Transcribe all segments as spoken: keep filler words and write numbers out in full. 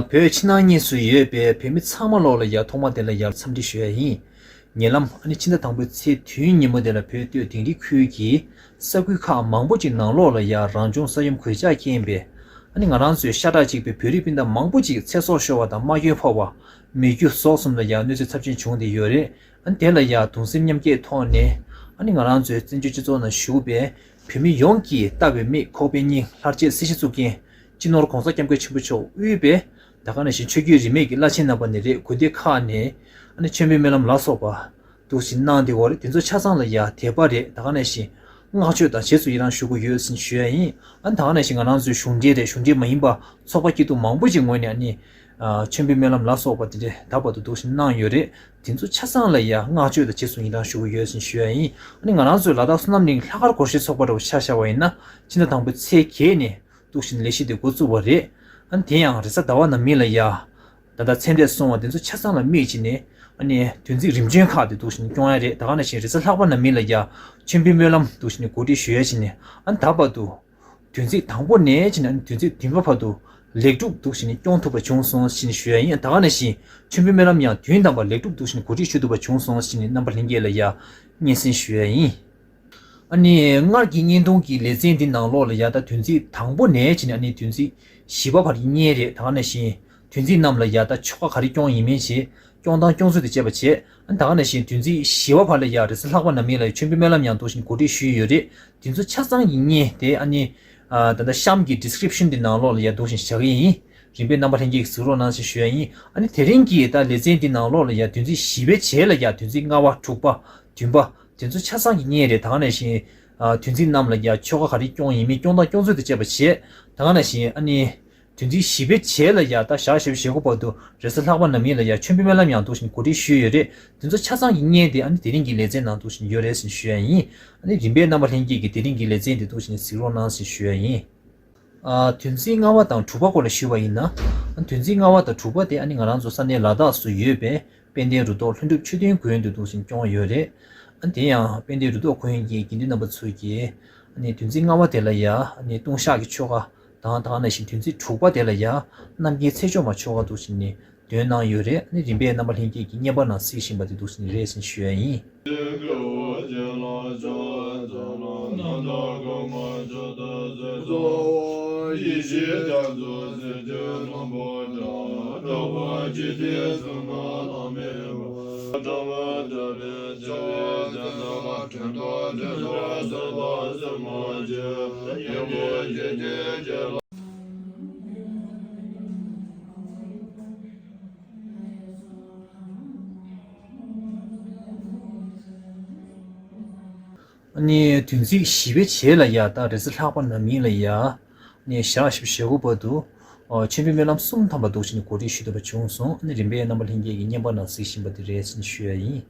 བོད་ཕྱི་ནང་གཉིས་སུ་ཡོད་པའི་བོད་མི་ཚང་མ་ལོག་ལ་ཡ་ཐོག་མ་དེ་ལ་ཡ་འཚམས་འདྲི་ཞུ་ཡ་ཡིན། ཉེ་ལམ་ཨ་ནི་ཕྱི་ཟླ་དང་པོའི་ཚེས་བདུན་ཉིན་མོ་དེ་ལ་བོད་སྟོད་དིང་རི་ཁུལ་གྱི་ས་ཁུལ་ཁག་མང་པོ་ཅིག་ནང་ལོགས་ལ་ཡ་རང་བྱུང་ས་ཡོམ་གོད་ཆག་རྐྱེན་པས་ཨ་ནི་ང་རང་ཚོའི་ཤ་ཁྲག་གཅིག་པའི་བོད་རིགས་སྤུན་ཟླ་མང་པོ་ཅིག་ཚེ་སྲོག་ཤོར་བ་དང་རྨ་སྐྱོན་ཕོག་པ། མི་རྒྱུ་ཟོག་གསུམ་ལ་ཡ་གནོད་འཚེ་ཚབས་ཆེན་བྱུང་བསྡད་ཡོད་རེད། ཨ་ནི་དེ་ལ་ཡ་གདུང་སེམས་མཉམ་སྐྱེད་ཐོག་ནས་ཨ་ནི་ང་རང་ཚོའི་བཙན་བྱོལ་སྤྱི་ཚོགས་ནང་བཞུགས་པའི་བོད་མི་ཡོངས་ཀྱིས་ལྟ་བའི་མིག་ཁོག་པའི་སྙིང་ལྷར་བཅས་སྲིད་ཞིའི་གཙུག་རྒྱན་སྤྱི་ནོར་༸གོང་ས་༸སྐྱབས་མགོན་ཆེན་པོ་མཆོག་དབུས་པའི་ད་ག་ནང་བཞིན་ཆོས་བརྒྱུད་རིས་མེད་ཀྱི་བླ་ཆེན་རྣམ་པ་ནས་རེད། དགོན་སྡེ་ཁག་ནས་ཨ་ནི་མཆོད་འབུལ་སྨོན་ལམ་ལ་སོགས་པ་འདུག་བཞིན་གནང་བསྡད་ཡོད་རེད། དེ་ཚོ་ཆ་ཚང་ལ་ཡ་དད་པ་རེད། ད་ག་ནང་བཞིན་བསྔགས་བརྗོད་དང་རྗེས་སུ་ཡི་རང་ཞུ་གི་ཡོད་ཟེར་ཞུ་ཡ་ཡིན། ཨ་ནི་ད་ག་ནང་བཞིན་ང་རང་ཚོའི་གཞུང་འབྲེལ་རེད། གཞུང་འབྲེལ་མ་ཡིན་པ་ཚོགས་པ་སྐྱིད་སྡུག་མང་པོ་ཞིག་ངོས་ནས་ཨ་ནི་ཨ་མཆོད་འབུལ་སྨོན་ལམ་ལ་སོགས་པ་དེ་འདྲའི་ད་བར་དུ་འདུག་བཞིན་གནང་ཡོད་རེད། དེ་ཚོ་ཆ་ཚང་ལ་ཡ་བསྔགས་བརྗོད་དང་རྗེས་སུ་ཡི་རང་ཞུ་གི་ཡོད་ཟེར་ཞུ་ཡ་ཡིན། ཨ་ནི་ང་རང་ཚོའི་ལ་དྭགས་བསོད་ནམས་གླིང་ལྷག་དཀར་སྒོར་གཞས་ཚོགས་པ་འདྲ་བོ་ཆ་བཞག་པ་ཡིན་ན་ཕྱི་ཟླ་དང་པོའི་ཚེས་བརྒྱད་ནས་འདུག་བཞིན་ལས་གཞི་དེ་འགོ་བཙུགས་པ་རེད། ཨ་ནི་དེ་ཡང་རེས་གཟའ་ཟླ་བ་ནམ་ཡིན་ལ་ཡ། ད་ལྟ་ཚེ་འདས་སོང་བ་དེ་ཚོ་ཆ་ཚང་ལ་དམིགས་བྱས་ནས་ཨ་ནི་བདུན་ཚིགས་རིམ་བྱོན་ཁག་དེ་འདུག་བཞིན་སྐྱོང་ཡ་རེད། ད་ག་ནང་བཞིན་རེས་གཟའ་ལྷག་པ་ནམ་ཡིན་ལ་ཡ་མཆོད་འབུལ་སྨོན་ལམ་འདུག་བཞིན་གོ་སྒྲིག་ཞུ་ཡ་བྱས་ནས་ཨ་ནི་ད་བར་དུ་བདུན་ཚིགས་དང་པོ་ནས་བྱས་ནས་ཨ་ནི་བདུན་ཚིགས་བདུན་པ་བར་དུ་ལེགས་གྲུབ་འདུག་བཞིན་སྐྱོང་ཐུབ་པ་བྱུང་སོང་ཞེས་ཞུ་ཡ་ཡིན། ད་ག་ནང་བཞིན་མཆོད་འབུལ་སྨོན་ལམ་ཡང་བདུན་དང་པ་ལེགས་གྲུབ་འདུག་བཞིན་གོ་སྒྲིག་ཞུ་ཐུབ་པ་བྱུང་སོང་ཞེས་རྣམ་པ་ལྷན་རྒྱས་ལ་ཡ་སྙན་སེང་ཞུ་ཡ་ཡིན། ཨ་ནི་སྔར་གྱི་བརྙན་ཐུང་གི་ལེ་ཚན་འདི་ནང་ལོགས་ལ་ཡ་ད་བདུན་ཚིགས་དང་པོ་ནས་བྱས་ནས་ཨ་ནི་བདུན་ཚིགས་བཞི་པ་བར་གྱི་བརྙན་རེད། ད་ག་ནང་བཞིན་བདུན་ཚིགས་རྣམས་ལ་ཡ་ད་ཆོ་ག་ག་རེ་སྐྱོང་ཡིན་མིན་བྱས་སྐྱོང་སྟངས་སྐྱོང་ཚུལ་དེ་བཅས་པ་བྱས། ཨ་ནི་ད་ག་ནང་བཞིན་བདུན་ཚིགས་བཞི་པ་བར་ལ་ཡ་རེས་གཟའ་ལྷག་པ་ནམ་ཡིན་ལ་ཡ་མཆོད་འབུལ་སྨོན་ལམ་ཡང་འདུག་བཞིན་གོ་སྒྲིག་ཞུས་ཡོད་རེད། དེ་ཚོ་ཆ་ཚང་གི་བརྙན་དེ་ཨ་ནི་ཨ་ད་ལྟ་གཤམ་གྱི་ཌི་སི་ཀི་རིབ་ཤན་འདི་ནང་ལོགས་ལ་ཡ་འདུག་བཞིན་བཞག་གི་ཡིན། རིམ་པས་རྣམ་པ་ལྷན་རྒྱས་ཀྱིས་གཟིགས་རོགས་གནང་ཞེས་ཞུ་ཡ་ཡིན། ཨ་ནི་དེ་རིང་གི་ད་ལེ་ཚན་འདི་ནང་ལོགས་ལ་ཡ་བདུན་ཚིགས་བཞི་པའི་རྗེས་ལ་ཡ་བདུན་ཚིགས་ལྔ་པ་དྲུག་པ་བདུན་པ་དེ་ཚོ་ཆ་ཚང་གི་བརྙན་རེད། ད་ག་ནང་བཞིན་ཨ་བདུན་ཚིགས་རྣམས་ལ་ཡ་ཆོ་ག་ག་རེ་སྐྱོང་ཡིན་མིན་སྐྱོང་སྟངས་སྐྱོང་ཚུལ་དེ་བཅས་པ་བྱས། ད་ག་ནང་བཞིན་ཨ་ནི་བདུན་ཚིགས་བཞི་པའི་རྗེས་ལ་ཡ་ད་ཞག་བཞི་བཅུ་ཞེ་དགུ་བར་དུ་རེས་གཟའ་ལྷག་པ་ནམ་ཡིན་ལ་ཡ་མཆོད་འབུལ་སྨོན་ལམ་ཡང་འདུག་བཞིན་གོ་སྒྲིག་ཞུས་ཡོད་རེད། དེ་ཚོ་ཆ་ཚང་གི་བརྙན་དེ་ཨ་ནི་དེ་རིང་གི་ལེ་ཚན་ནང་འདུག་བཞིན་ཡོད་རེད་ཟེར་ཞུ་ཡ་ཡིན། ཨ་ནི་རིམ་པས་རྣམ་པ་ལྷན་རྒྱས་ཀྱིས་དེ་རིང་གི་ལེ་ཚན་དེ་འདུག་བཞིན་གཟིགས་རོགས་གནང་ཟེར་ཞུ་ཡ་ཡིན། ཨ་བདུན་ཚིགས་ལྔ་པ་དང་དྲུག་པ་སྐོར་ལ་ཞུས་པ་ཡིན་ན། ཨ་བདུན་ཚིགས་ལྔ་པ་དང་དྲུག་པ་དེ་ཨ་ནི་ང་རང་ཚོ་ས་གནས་ལ་དྭགས་སུ་ཡོད་པའི་དཔལ་ལྡན་རུ་ཐོག་ལྷུན་གྲུབ་མཆོད་རྟེན་དགོན་དུ་འདུག་བཞིན་སྐྱོང་ཡོད་རེད། ཨ་དེ་ཡང་དཔལ་ལྡན་རུ་ཐོག་དགོན་གྱི་དགེ་འདུན་རྣམ་པ་ཚོས་ཀྱིས་ཨ་ནི་བདུན་ཚིགས་ལྔ་པ་དེ་ལ་ཡ་ཨ་ནི་ལྟུང་བཤགས་ཀྱི་ཆོ་ག་དང་། ད་ག་ནང་བཞིན་བདུན་ཚིགས་དྲུག་པ་དེ་ལ་ཡ་རྣམ་རྒྱལ་ཚེ་མཆོག་མ་ཆོ་ག་འདུག་བཞིན་ནས་འདོན་གནང་ཡོད་རེད། ཨ་ནི་རིམ་པས་རྣམ་པ་ལྷན་རྒྱས་ཀྱིས་བརྙན་པར་ནང་གཟིགས་བཞིན་པ་དེ་འདུག་བཞིན་རེད་ཟེར་ཞུ་ཡ་ཡིན། ཨ་ནི་བདུན་ཚིགས་བཞི་པའི་རྗེས་ལ་ཡ་ད་རེས་གཟའ་ལྷག་པ་ནམ་ཡིན་ལ་ཡ་ཨ་ནི་ཞག་བཞི་བཅུ་ཞེ་དགུ་བར་དུ་ཨ་མཆོད་འབུལ་སྨོན་ལམ་གསུམ་ཐམ་པ་འདུག་བཞིན་གོ་སྒྲིག་ཞུ་ཐུབ་པ་བྱུང་སོང་། ཨ་ནི་རིམ་པས་རྣམ་པ་ལྷན་རྒྱས་ཀྱིས་བརྙན་པར་ནང་གཟིགས་བཞིན་པ་དེ་རེད་ཟེར་ཞུ་ཡ་ཡིན།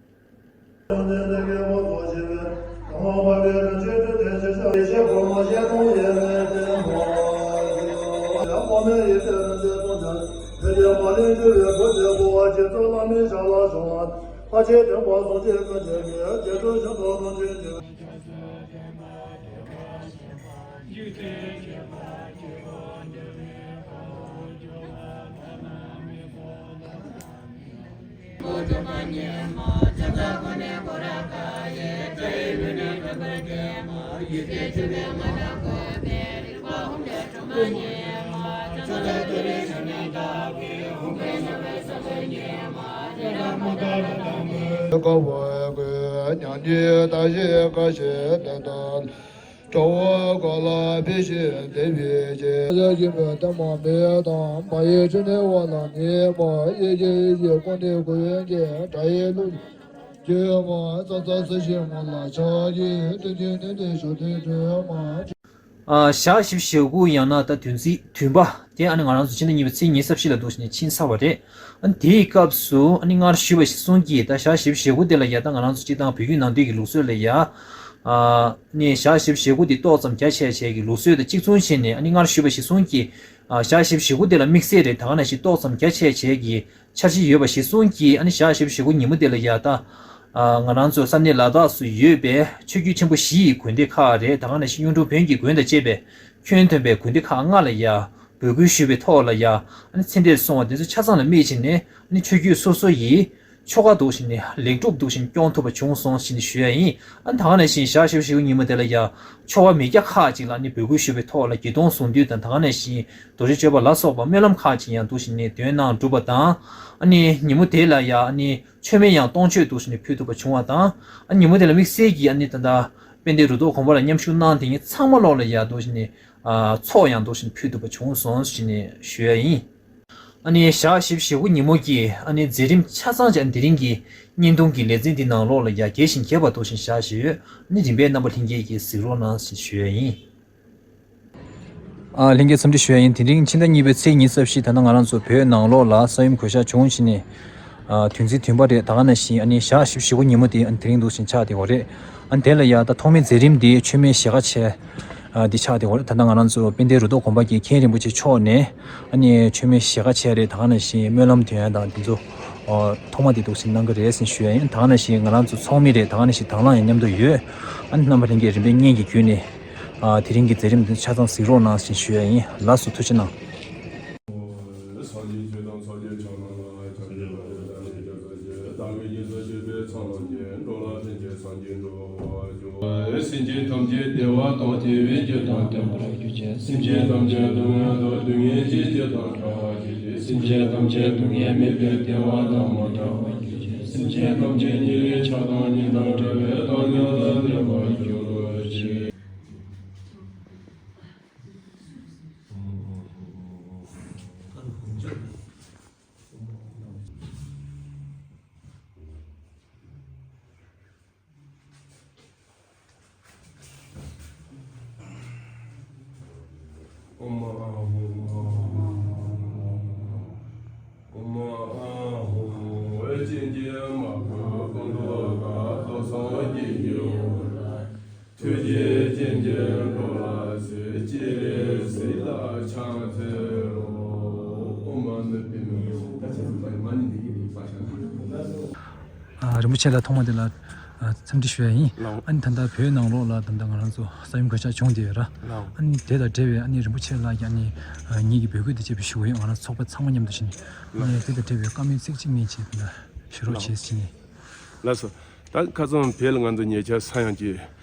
དཀའ་བའི་མགོན་མྱ་ངན་ད་ཞིག་དཀའ་བཞིན་དེ་དང་། དགྲ་བོ་ག་ལ་ཕི་ཞིག་འདེབས་པའི་རྗེས། ཡ་ཡིན་པའི་ལྟད་མོ་མེད་དང་། མ་ཡི་ཆུ་ནི་བ་ལ་ནི་མ་ཡི་ཡི་ཡི་ཀུན་ནི་ཀུན་གྱི་དགྲ་ཡི་ལུགས་ཀྱི་མ་ཙག་ཙག་སི་ཞིག་མ་ལ་ཆ་ཡི་དུས་ཀྱི་ནི་ནི་ཞོ་དུས་དུས་མ། ཨ་ཞག་བཞི་བཅུ་ཞེ་དགུ་ཡང་ན་ད་བདུན་ཚིགས་བདུན་པ་དེ་ཨ་ནི་ང་རང་ཚོ་ཕྱི་ཟླ་གཉིས་པའི་ཚེས་ཉི་ཤུ་རྩ་བཞི་ལ་འདུག་བྱས་ནས་ཕྱིན་ཚར་བ་རེད། ཨ་ནི་དེའི་སྐབས་སུ་ཨ་ནི་སྔར་ཞུས་པ་བཞིན་གསུང་གིས་ད་ཞག་བཞི་བཅུ་ཞེ་དགུ་དེ་ལ་ཡ་ད་ང་རང་ཚོ་སྤྱིར་བཏང་བོད་བརྒྱུད་ནང་བསྟན་གྱི་ལུགས་སྲོལ་ལ་ཡ། ཨ་ནི་ཞག་བཞི་བཅུ་ཞེ་དགུ་དེ་ཏོག་ཙམ་རྒྱ་ཆེ་བྱས་ཀྱི་ལུགས་སྲོལ་དང་གཅིག་མཚུངས་བྱས་ནས་ཨ་ནི་སྔར་ཞུས་པ་བཞིན་གསུང་གིས། ཨ་ཞག་བཞི་བཅུ་ཞེ་དགུ་དེ་ལ་དམིགས་བསལ་རེད། ད་ག་ནང་བཞིན་ཏོག་ཙམ་རྒྱ་ཆེ་བྱས་ཀྱི་འཆར་གཞི་ཡོད་པ་ཞིག་གསུང་གིས། ཨ་ནི་ཞག་བཞི་བཅུ་ཞེ་དགུ་ཉིན་མོ་དེ་ལ་ཡ་ད། ཨ་ང་རང་ཚོ་ས་གནས་ལ་དྭགས་སུ་ཡོད་པའི་ཆོས་བརྒྱུད་ཆེན་པོ་བཞི་ཡི་དགོན་སྡེ་ཁག་རེད། ད་ག་ནང་བཞིན་གཡུང་དྲུང་བོན་གྱི་དགོན་དང་བཅས་པའི་ཁྱོན་བསྡོམས་པའི་དགོན་སྡེ་ཁག་ལྔ་ལ་ཡ། འབོད་སྐུལ་ཞུས་པའི་ཐོག་ལ་ཡ་ཨ་ནི་ཚེ་འདས་གསུང་བ་དེ་ཚོ་ཆ་ཚང་ལ་དམིགས་བྱས་ནས་ཨ་ནི་ཆོས་བརྒྱུད་སོ་སོ་ཡི་ཆོ་ག་འདུག་བཞིན་ནས་ལེགས་གྲུབ་འདུག་བཞིན་སྐྱོང་ཐུབ་པ་བྱུང་སོང་ཞེས་ནས་ཞུ་ཡ་ཡིན། ཨ་ནི་ད་ག་ནང་བཞིན་ཞག་བཞི་བཅུ་ཞེ་དགུ་ཉིན་མོ་དེ་ལ་ཡ་ཆོ་ག་མི་སྐྱ་ཁག་ཅིག་ལ་ཨ་ནི་འབོད་སྐུལ་ཞུས་པའི་ཐོག་ལ་བརྒྱད་སྟོང་གཟུངས་འདུས་དང་ད་ག་ནང་བཞིན་རྡོ་རྗེ་གཅོད་པ་ལ་སོགས་པ་སྨོན་ལམ་ཁག་ཅིག་ཡང་འདུག་བཞིན་ནས་འདོན་གནང་གྲུབ་པ་དང་། ཨ་ནི་ཉིན་མོ་དེ་ལ་ཡ་ཨ་ནི་མཆོད་མེ་ཡང་སྟོང་མཆོད་འདུག་བཞིན་ནས་ཕུལ་ཐུབ་པ་བྱུང་བ་དང་། ཨ་ཉིན་མོ་དེ་ལ་དམིགས་བསལ་གྱིས་ཨ་ནི་ད་ལྟ་དཔལ་ལྡན་རུ་ཐོག་དགོན་པ་ལ་མཉམ་ཞུགས་གནང་དེ་ཉིད་ཚང་མ་ལོག་ལ་ཡ་འདུག་བཞིན་ནས་ཨ་ཚོགས་ཡང་འདུག་བཞིན་ཕུལ་ཐུབ་པ་བྱུང་སོང་ཞེས་ནས་ཞུ་ཡ་ཡིན། ཨ་ནི་ཞག་བཞི་བཅུ་ཞེ་དགུ་ཉིན་མོ་གི་ཨ་ནི་མཛད་རིམ་ཆ་ཚང་ཅིག་ཨ་ནི་དེ་རིང་གི་བརྙན་ཐུང་གི་ལེ་ཚན་འདི་ནང་ལོགས་ལ་ཡ་རྒྱས་ཤིང་རྒྱས་པ་འདུག་བཞིན་བཞག་བཞིན་ཡོད། ཨ་ནི་རིམ་པས་རྣམ་པ་ལྷན་རྒྱས་ཀྱིས་གཟིགས་རོགས་གནང་ཞེས་ཞུ་ཡ་ཡིན། ཨ་ལྷན་རྒྱས་འཚམས་འདྲི་ཞུ་ཡ་ཡིན། དེ་རིང་ཕྱི་ཟླ་གཉིས་པའི་ཚེས་ཉི་ཤུ་རྩ་བཞི་ད་ལྟ་ང་རང་ཚོ་བོད་ནང་ལོགས་ལ་ས་ཡོམ་གོད་ཆག་བྱུང་བཞིན་ནས་ཨ་དུས་ཚིགས་བདུན་པ་རེད། ད་ག་ནང་བཞིན་ཨ་ནི་ཞག་བཞི་བཅུ་ཞེ་དགུ་ཉིན་མོ་དེ་ཨ་ནི་དེ་རིང་འདུག་བཞིན་ཆགས་བསྡད་ཡོད་རེད། ཨ་ནི་དེ་ལ་ཡ་ད་ཐོག་མའི་མཛད་རིམ་དེ་མཆོད་མེ་ཞལ་ཁ་ཕྱེ་ཨ་དེ་ཆགས་བསྡད་ཡོད་རེད། ད་ལྟ་ང་རང་ཚོ་དཔལ་ལྡན་རུ་ཐོག་དགོན་པ་གི་མཁན་རིན་པོ་ཆེ་མཆོག་ནས་ཨ་ནི་མཆོད་མེ་ཞལ་ཁ་ཕྱེ་རེད། ད་ག་ནང་བཞིན་སྨོན་ལམ་འདོན་ཡ་དང་དེ་ཚོ་ཨ་ཐོག་མ་དེ་འདུག་བཞིན་གནང་གི་རེད་ཟེར་ཞུ་ཡ་ཡིན། ད་ག་ནང་བཞིན་ང་རང་ཚོ་ཚོགས་མི་རེད། ད་ག་ནང་བཞིན་དང་བླངས་ཡང་མཉམ་དུ་ཡོད། ཨ་ནི་རྣམ་པ་ལྷན་རྒྱས་རིམ་པས་བརྙན་གྱི་བརྒྱུད་ནས་ཨ་དེ་རིང་གི་མཛད་རིམ་འདི་ཆ་ཚང་གཟིགས་རོགས་གནང་ཞེས་ཞུ་ཡ་ཡིན། ལགས་སོ། ཐུགས་རྗེ་གནང་། སེམས་ཅན་ཐམས་ཅད་བདེ་བ་དང་བདེ་བའི་རྒྱུ་དང་ལྡན་པར་གྱུར་ཅིག། སེམས་ཅན་ཐམས་ཅད་སྡུག་བསྔལ་དང་སྡུག་བསྔལ་གྱི་རྒྱུ་དང་བྲལ་བར་གྱུར་ཅིག། སེམས་ཅན་ཐམས་ཅད་སྡུག་བསྔལ་མེད་པའི་བདེ་བ་དང་མ་བྲལ་བར་གྱུར་ཅིག། སེམས་ཅན་ཐམས་ཅད་ཉེ་རིང་ཆགས་སྡང་གཉིས་དང་བྲལ་བའི་བདག་ཉིད་ལ་ལྡན་པར་གྱུར་ཅིག། ཨོཾ་ཨཱཿཧཱུྃ། ཨོཾ་ཨཱཿཧཱུྃ། ཨོཾ་ཨཱཿཧཱུྃ། ཨེ་ཅེ་ཅེ་མ་ཀུ་ཀུན་ཏུ་ཀ་ཏོ་སངས་རྒྱས་ཀྱི་འོད། ཐུགས་རྗེ་ཅན་གྱི་འགྲོ་ལ་གཟིགས། སྤྱན་རས་གཟིགས་ལ་ཕྱག་འཚལ་ལོ། ཨོཾ་མ་ཎི་པདྨེ། ད་ཁྱེད་ཚོ་མ་ཎི་འདི་གི་རིགས་པ་ཤ་ན། ཨ་རིན་པོ་ཆེ་ལ་ཐོག་མ་དེ་ལ་ཨ་འཚམས་འདྲི་ཞུ་ཡ་ཡིན། ལགས། ཨ་ནི་ད་ལྟ་བོད་ནང་ལོགས་ལ་ད་ལྟ་ང་རང་ཚོ་ས་ཡོམ་གོད་ཆག་བྱུང་བསྡད་ཡོད་ར། ལགས། ཨ་ནི་དེ་དང་འབྲེལ་བའི་ཨ་ནི་རིན་པོ་ཆེ་ལགས་ཀྱིས་ཨ་ནི་ཨ་ངེད་ཀྱི་འབོད་སྐུལ་དེ་བྱས་པའི་ཞུ་གི་ཡོད། ང་རང་ཚོགས་པ་ཚང་མ་མཉམ་དུ་བྱས་ནས། ཨ་ནི་དེ་དང་འབྲེལ་བའི་བཀའ་མོལ་ཚིག་གཅིག་གཉིས་ཅིག་ད་ལྟ་ཞུ་རོགས་བྱེད་ཟེར་ནས། ལགས་སོ། ད་ཁ་སང་བོད་ལ་ང་ཚོ་ཉེ་ཆར་ས་ཡོམ་གྱི་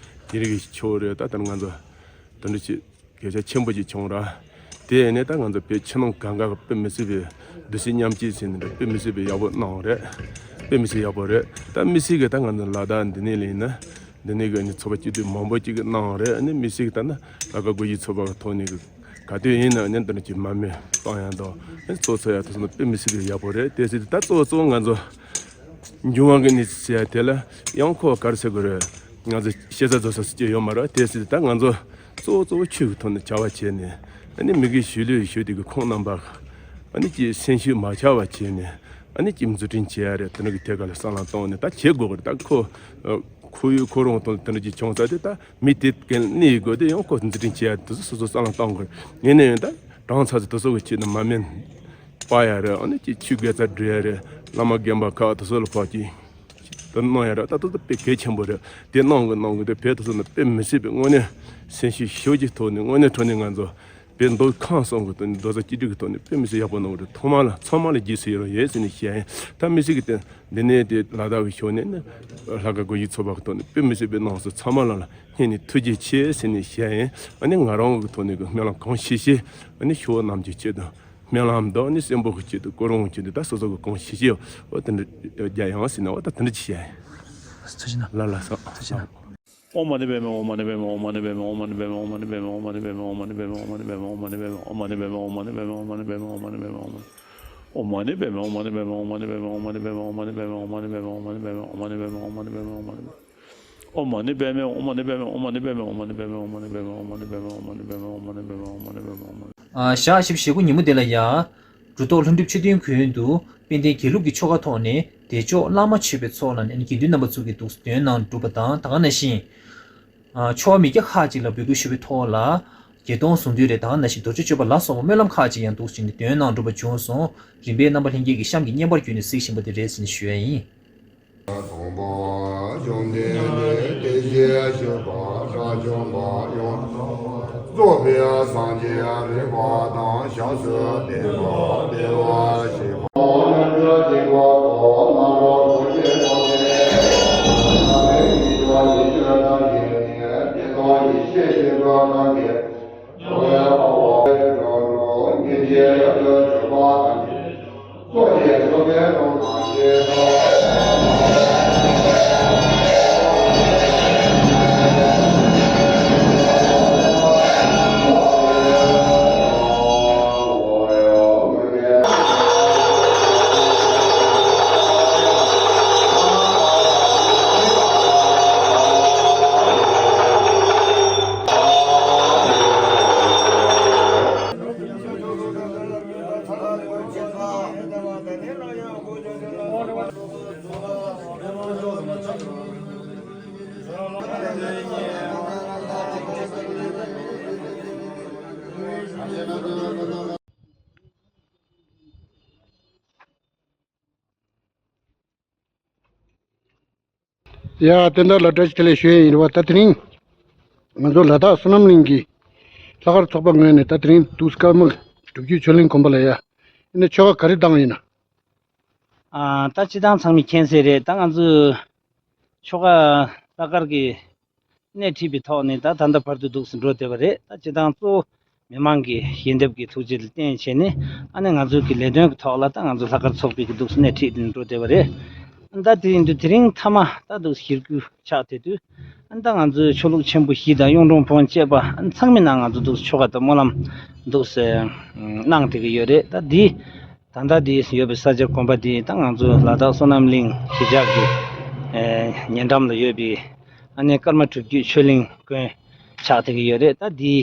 དེ་རིགས་ཀྱི་ཆོ་རེད། ད་ལྟ་ང་ཚོ་དེ་འདྲ་ཅིག་གོད་ཆག་ཆེན་པོ་ཅིག་བྱུང་ར། དེ་ནས་ད་ང་ཚོ་བོད་ཕྱི་ནང་གང་ག་གི་དཔེ་མི་སྲིད་པའི་བདེ་སྐྱིད་མཉམ་སྐྱིད་ཟེར་ནས་དཔེ་མི་སྲིད་པའི་ཡག་པོ་གནང་རེད། དཔེ་མི་སྲིད་ཡག་པོ་རེད། ད་མི་སྲིད་ཀྱི་ད་ང་ཚོ་ལ་དྭགས་འདི་ནས་ལ་ཡིན་ན་འདི་ནས་གི་ནི་ཚོགས་པ་སྐྱིད་སྡུག་མང་པོ་ཅིག་གི་གནང་རེད། ནི་མི་སྲིད་ཀྱི་ད་ན་ལྷག་དཀར་སྒོར་གཞས་ཚོགས་པ་གི་ཐོག་ནས་གི་ག་དུས་ཡིན་ན་ནི་འདི་འདྲ་ཅིག་མར་མེ་སྤང་ཡ་དང་ནི་ཚོགས་ཚོགས་ཡ་དེ་ཚོ་ནི་དཔེ་མི་སྲིད་པའི་ཡག་པོ་རེད། དེ་སྲིད་ད་གཙོ་བོ་གཙོ་བོ་ང་ཚོ་འབྱུང་བ་གི་གནས་ཚུལ་ཟེར་ཡ་དེ་ལ་ཡང་ཁོ་ག་རེ་ཟེར་དགོས་རེད། ང་ཚོ་ཤེས་བྱ་རྫོགས་ས་སུ་སྐྱེ་ཡོད་མ་རེད། དེ་སྲིད་ད་ང་ཚོ་གཙོ་བོ་གཙོ་བོ་ཆོས་ཀྱི་ཐོག་ནས་བྱ་བ་བྱས་ནས་ཨ་ནི་མི་དགེ་བཤེས་ལུས་ཞུ་དེ་གི་ཁོང་རྣམ་པ་ཨ་ནི་ཀྱི་སེམས་ཤུགས་མ་ཆག་པ་བྱས་ནས་ཨ་ནི་ཀྱི་འཛུགས་སྐྲུན་བྱེད་ཡ་རེད། དེ་འདྲ་གི་ཐད་ཀ་ལ་བསམ་བློ་བཏང་ནས་ད་བྱེད་དགོས་གི་རེད། ད་ཁོ་ཁོ་ཡུལ་ཁོ་རང་དང་དེ་འདྲ་ཅིག་བྱུང་ཚར་དུས་ད་མི་དེ་གན་གནས་དགོས་དེ་ཡང་ཁོ་འཛུགས་སྐྲུན་བྱེད་ཡ་དེ་ཚོ་སོ་སོ་བསམ་བློ་བཏང་དགོས་རེད། ཡིན་ན་ཡང་ད་གྲོངས་ཚར་ཚེ་དེ་ཚོ་གི་ཆེད་དུ་མར་མེ་སྤར་ཡ་རེད། ཨ་ནི་ཀྱི་ཆོས་དགེ་རྩ་སྒྲུབ་ཡ་རེད། བླ་མ་རྒན་པ་ཁག་དེ་ཚོ་ལ་ཕོག་ཀྱི་དེ་གནང་ཡ་རེད། ད་དེ་ཚོ་དཔེ་གལ་ཆེན་པོ་རེད། དེ་གནང་གི་གནང་གི་དེ་བོད་དེ་ཚོ་ནི་དཔེ་མི་སྲིད་པའི་དངོས་གནས་སེམས་ཤུགས་ཞེ་པོ་ཅིག་ཐོག་ནས་དངོས་གནས་དྲང་གནས་ང་ཚོ་བོད་མདོ་ཁམས་གསུམ་གི་ཐོག་ནས་རྡོག་རྩ་གཅིག་སྒྲིལ་གི་ཐོག་ནས་དཔེ་མི་སྲིད་ཡག་པོ་གནང་གི་རེད། ཐོག་མ་ལ་ཚང་མ་ལ་རྗེས་སུ་ཡི་རང་ཡོད་ཟེར་ནས་བཤད་ཡིན། ད་མི་སྲིད་གི་དེ་འདི་ནས་དེ་ལ་དྭགས་ཀྱི་ཕྱོགས་ནས་ནི་ལྷག་དཀར་སྒོར་གཞས་ཚོགས་པ་གི་ཐོག་ནས་དཔེ་མི་སྲིད་པའི་གནང་སོང་། ཚང་མ་ལ་ལ་སྙིང་ནས་ཐུགས་རྗེ་ཆེ་ཟེར་ནས་བཤད་ཡིན། ཨ་ནི་ང་རང་གི་ཐོག་ནས་གི་སྨོན་ལམ་གང་ཤེས་ཤེས་ཨ་ནི་ཆོས་རྣམས་ཀྱི་ཆེད་དུ་སྨོན་ལམ་དང་ནི་གསོན་པོ་གི་ཆེད་དུ་ཀུན་སློང་གི་ཆེད་དུ་ད་སོ་སོ་གི་གང་ཤེས་ཤེས་འོ་དེ་འདྲ་རྒྱག་ཡང་ཟེར་ན་འོ་ད་དེ་འདྲ་ཅིག་བཤད་ཡིན། ཐུགས་རྗེ་གནང་། ལ་ལ་སོ། ཐུགས་རྗེ་གནང་། ཨོཾ་མ་ཎི་པདྨེ་ཧཱུྃ། ཨོཾ་མ་ཎི་པདྨེ་ཧཱུྃ། ཨོཾ་མ་ཎི་པདྨེ་ཧཱུྃ། ཨོཾ་མ་ཎི་པདྨེ་ཧཱུྃ། ཨོཾ་མ་ཎི་པདྨེ་ཧཱུྃ། ཨོཾ་མ་ཎི་པདྨེ་ཧཱུྃ། ཨོཾ་མ་ཎི་པདྨེ་ཧཱུྃ། ཨོཾ་མ་ཎི་པདྨེ་ཧཱུྃ། ཨོཾ་མ་ཎི་པདྨེ་ཧཱུྃ། ཨོཾ་མ་ཎི་པདྨེ་ཧཱུྃ། ཨོཾ་མ་ཎི་པདྨེ་ཧཱུྃ། ཨོཾ་མ་ཎི་པདྨེ་ཧཱུྃ། ཨོཾ་མ་ཎི་པདྨེ་ཧཱུྃ། ཨོཾ་མ་ཎི་པདྨེ་ཧཱུྃ། ཨོཾ་མ་ཎི་པདྨེ་ཧཱུྃ། ཨོཾ་མ་ཎི་པདྨེ་ཧཱུྃ། ཨོཾ་མ་ཎི་པདྨེ་ཧཱུྃ། ཨ་ཞག་བཞི་བཅུ་ཞེ་དགུ་ཉིན་མོ་དེ་ལ་ཡ། རུ་ཐོག་ལྷུན་གྲུབ་མཆོད་རྟེན་གུང་དུ་དཔལ་ལྡན་དགེ་ལུགས་ཀྱི་ཆོ་ག་ཐོག་ནས་བདེ་མཆོག་བླ་མ་མཆོད་པའི་ཚོགས་ལ་ནས་དགེ་འདུན་རྣམ་པ་ཚོ་གིས་འདུག་འདོན་གནང་གྲུབ་པ་དང་ད་ག་ནང་བཞིན། ཨ་ཆོ་ག་མི་སྐྱ་ཁག་ཅིག་ལ་འབོད་སྐུལ་ཞུས་པའི་ཐོག་ལ། བརྒྱད་སྟོང་གཟུངས་འདུས་རེད། ད་ག་ནང་བཞིན་རྡོ་རྗེ་གཅོད་པ་ལ་སོགས་པ་སྨོན་ལམ་ཁག་ཅིག་ཡང་འདུག་ཅིག་ནས་འདོན་གནང་གྲུབ་པ་བྱུང་སོང་། རིམ་པས་རྣམ་པ་ལྷན་རྒྱས་ཀྱིས་གཤམ་གྱི་བརྙན་པར་བརྒྱུད་ནས་གཟིགས་བཞིན་པ་དེ་རེད་ཟེར་ནས་ཞུ་ཡ་ཡིན། དང་པོ་བཅོམ་ལྡན་འདས་དེ་བཞིན་གཤེགས་པ་ རྩོག་པའི་སངས་རྒྱས་རིག་པ་དང་ཞབས་སུ་བསྟེན་པ་བདེ་བར་གཤེགས་པ། ཡ། བསྟན་དར་ལགས་བཀྲ་ཤིས་བདེ་ལེགས་ཞུ་ཡས་ཡིན་རེད་བ། ད་དེ་རིང་ང་ཚོ་ལ་དྭགས་བསོད་ནམས་གླིང་གི་ལྷག་དཀར་ཚོགས་པ་ངོས་ནས་ད་དེ་རིང་འདུག་སྐར་མ་སྒྲུབ་བརྒྱུད་ཆོས་གླིང་དགོན་པ་ལ་ཡ། ཨ་ནི་ཆོ་ག་ག་རེ་བཏང་ཡིན་ན། ཨ། ད་སྤྱི་བཏང་ཚང་མས་མཁྱེན་གསལ་རེད། ད་ང་ཚོས་ཆོ་ག་ལྷག་དཀར་གྱི་སྣེ་ཁྲིད་པའི་ཐོག་ནས་ད་ད་ལྟ་བར་དུ་འདུག་སེ་འགྲོ་བསྡད་པ་རེད། ད་སྤྱི་བཏང་གཙོ་བོ་མི་མང་གི་ཞལ་འདེབས་ཀྱི་ཐུགས་རྗེ་ལ་བརྟེན་བྱས་ནས། ཨ་ནི་ང་ཚོའི་གི་ལས་དོན་གྱི་ཐོག་ལ་ད་ང་ཚོ་ལྷག་དཀར་ཚོགས་པའི་གི་འདུག་སེ་སྣེ་ཁྲིད་དེ་འགྲོ་བསྡད་པ་རེད། ད་དེ་ཡིན་དུས་དེ་རིང་མཐའ་མ་ད་འདུག་སེ་ཞེ་དགུ་ཆགས་བསྡད་དུས། ཨ་ནི་ད་ང་ཚོའི་ཆོས་ལུགས་ཆེན་པོ་བཞི་དང་གཡུང་དྲུང་བོན་བཅས་པ། ཨ་ནི་ཚང་མའི་ནང་ང་ཚོ་འདུག་སེ་ཆོ་ག་དང་སྨོན་ལམ་འདུག་སེ་གནང་བསྡད་ཀྱི་ཡོད་རེད། ད་འདི་ད་ལྟ་འདི་ཡོད་པའི་ས་ཆ་དགོན་པ་འདི་ད་ང་ཚོ་ལ་དྭགས་བསོད་ནམས་གླིང་གཞིས་ཆགས་ཀྱི་ཨེ་ཉེ་འགྲམ་ལ་ཡོད་པའི། ཨ་ནི་ཀརྨ་སྒྲུབ་བརྒྱུད་ཆོས་གླིང་དགོན་ཆགས་བསྡད་ཀྱི་ཡོད་རེད། ད་འདི་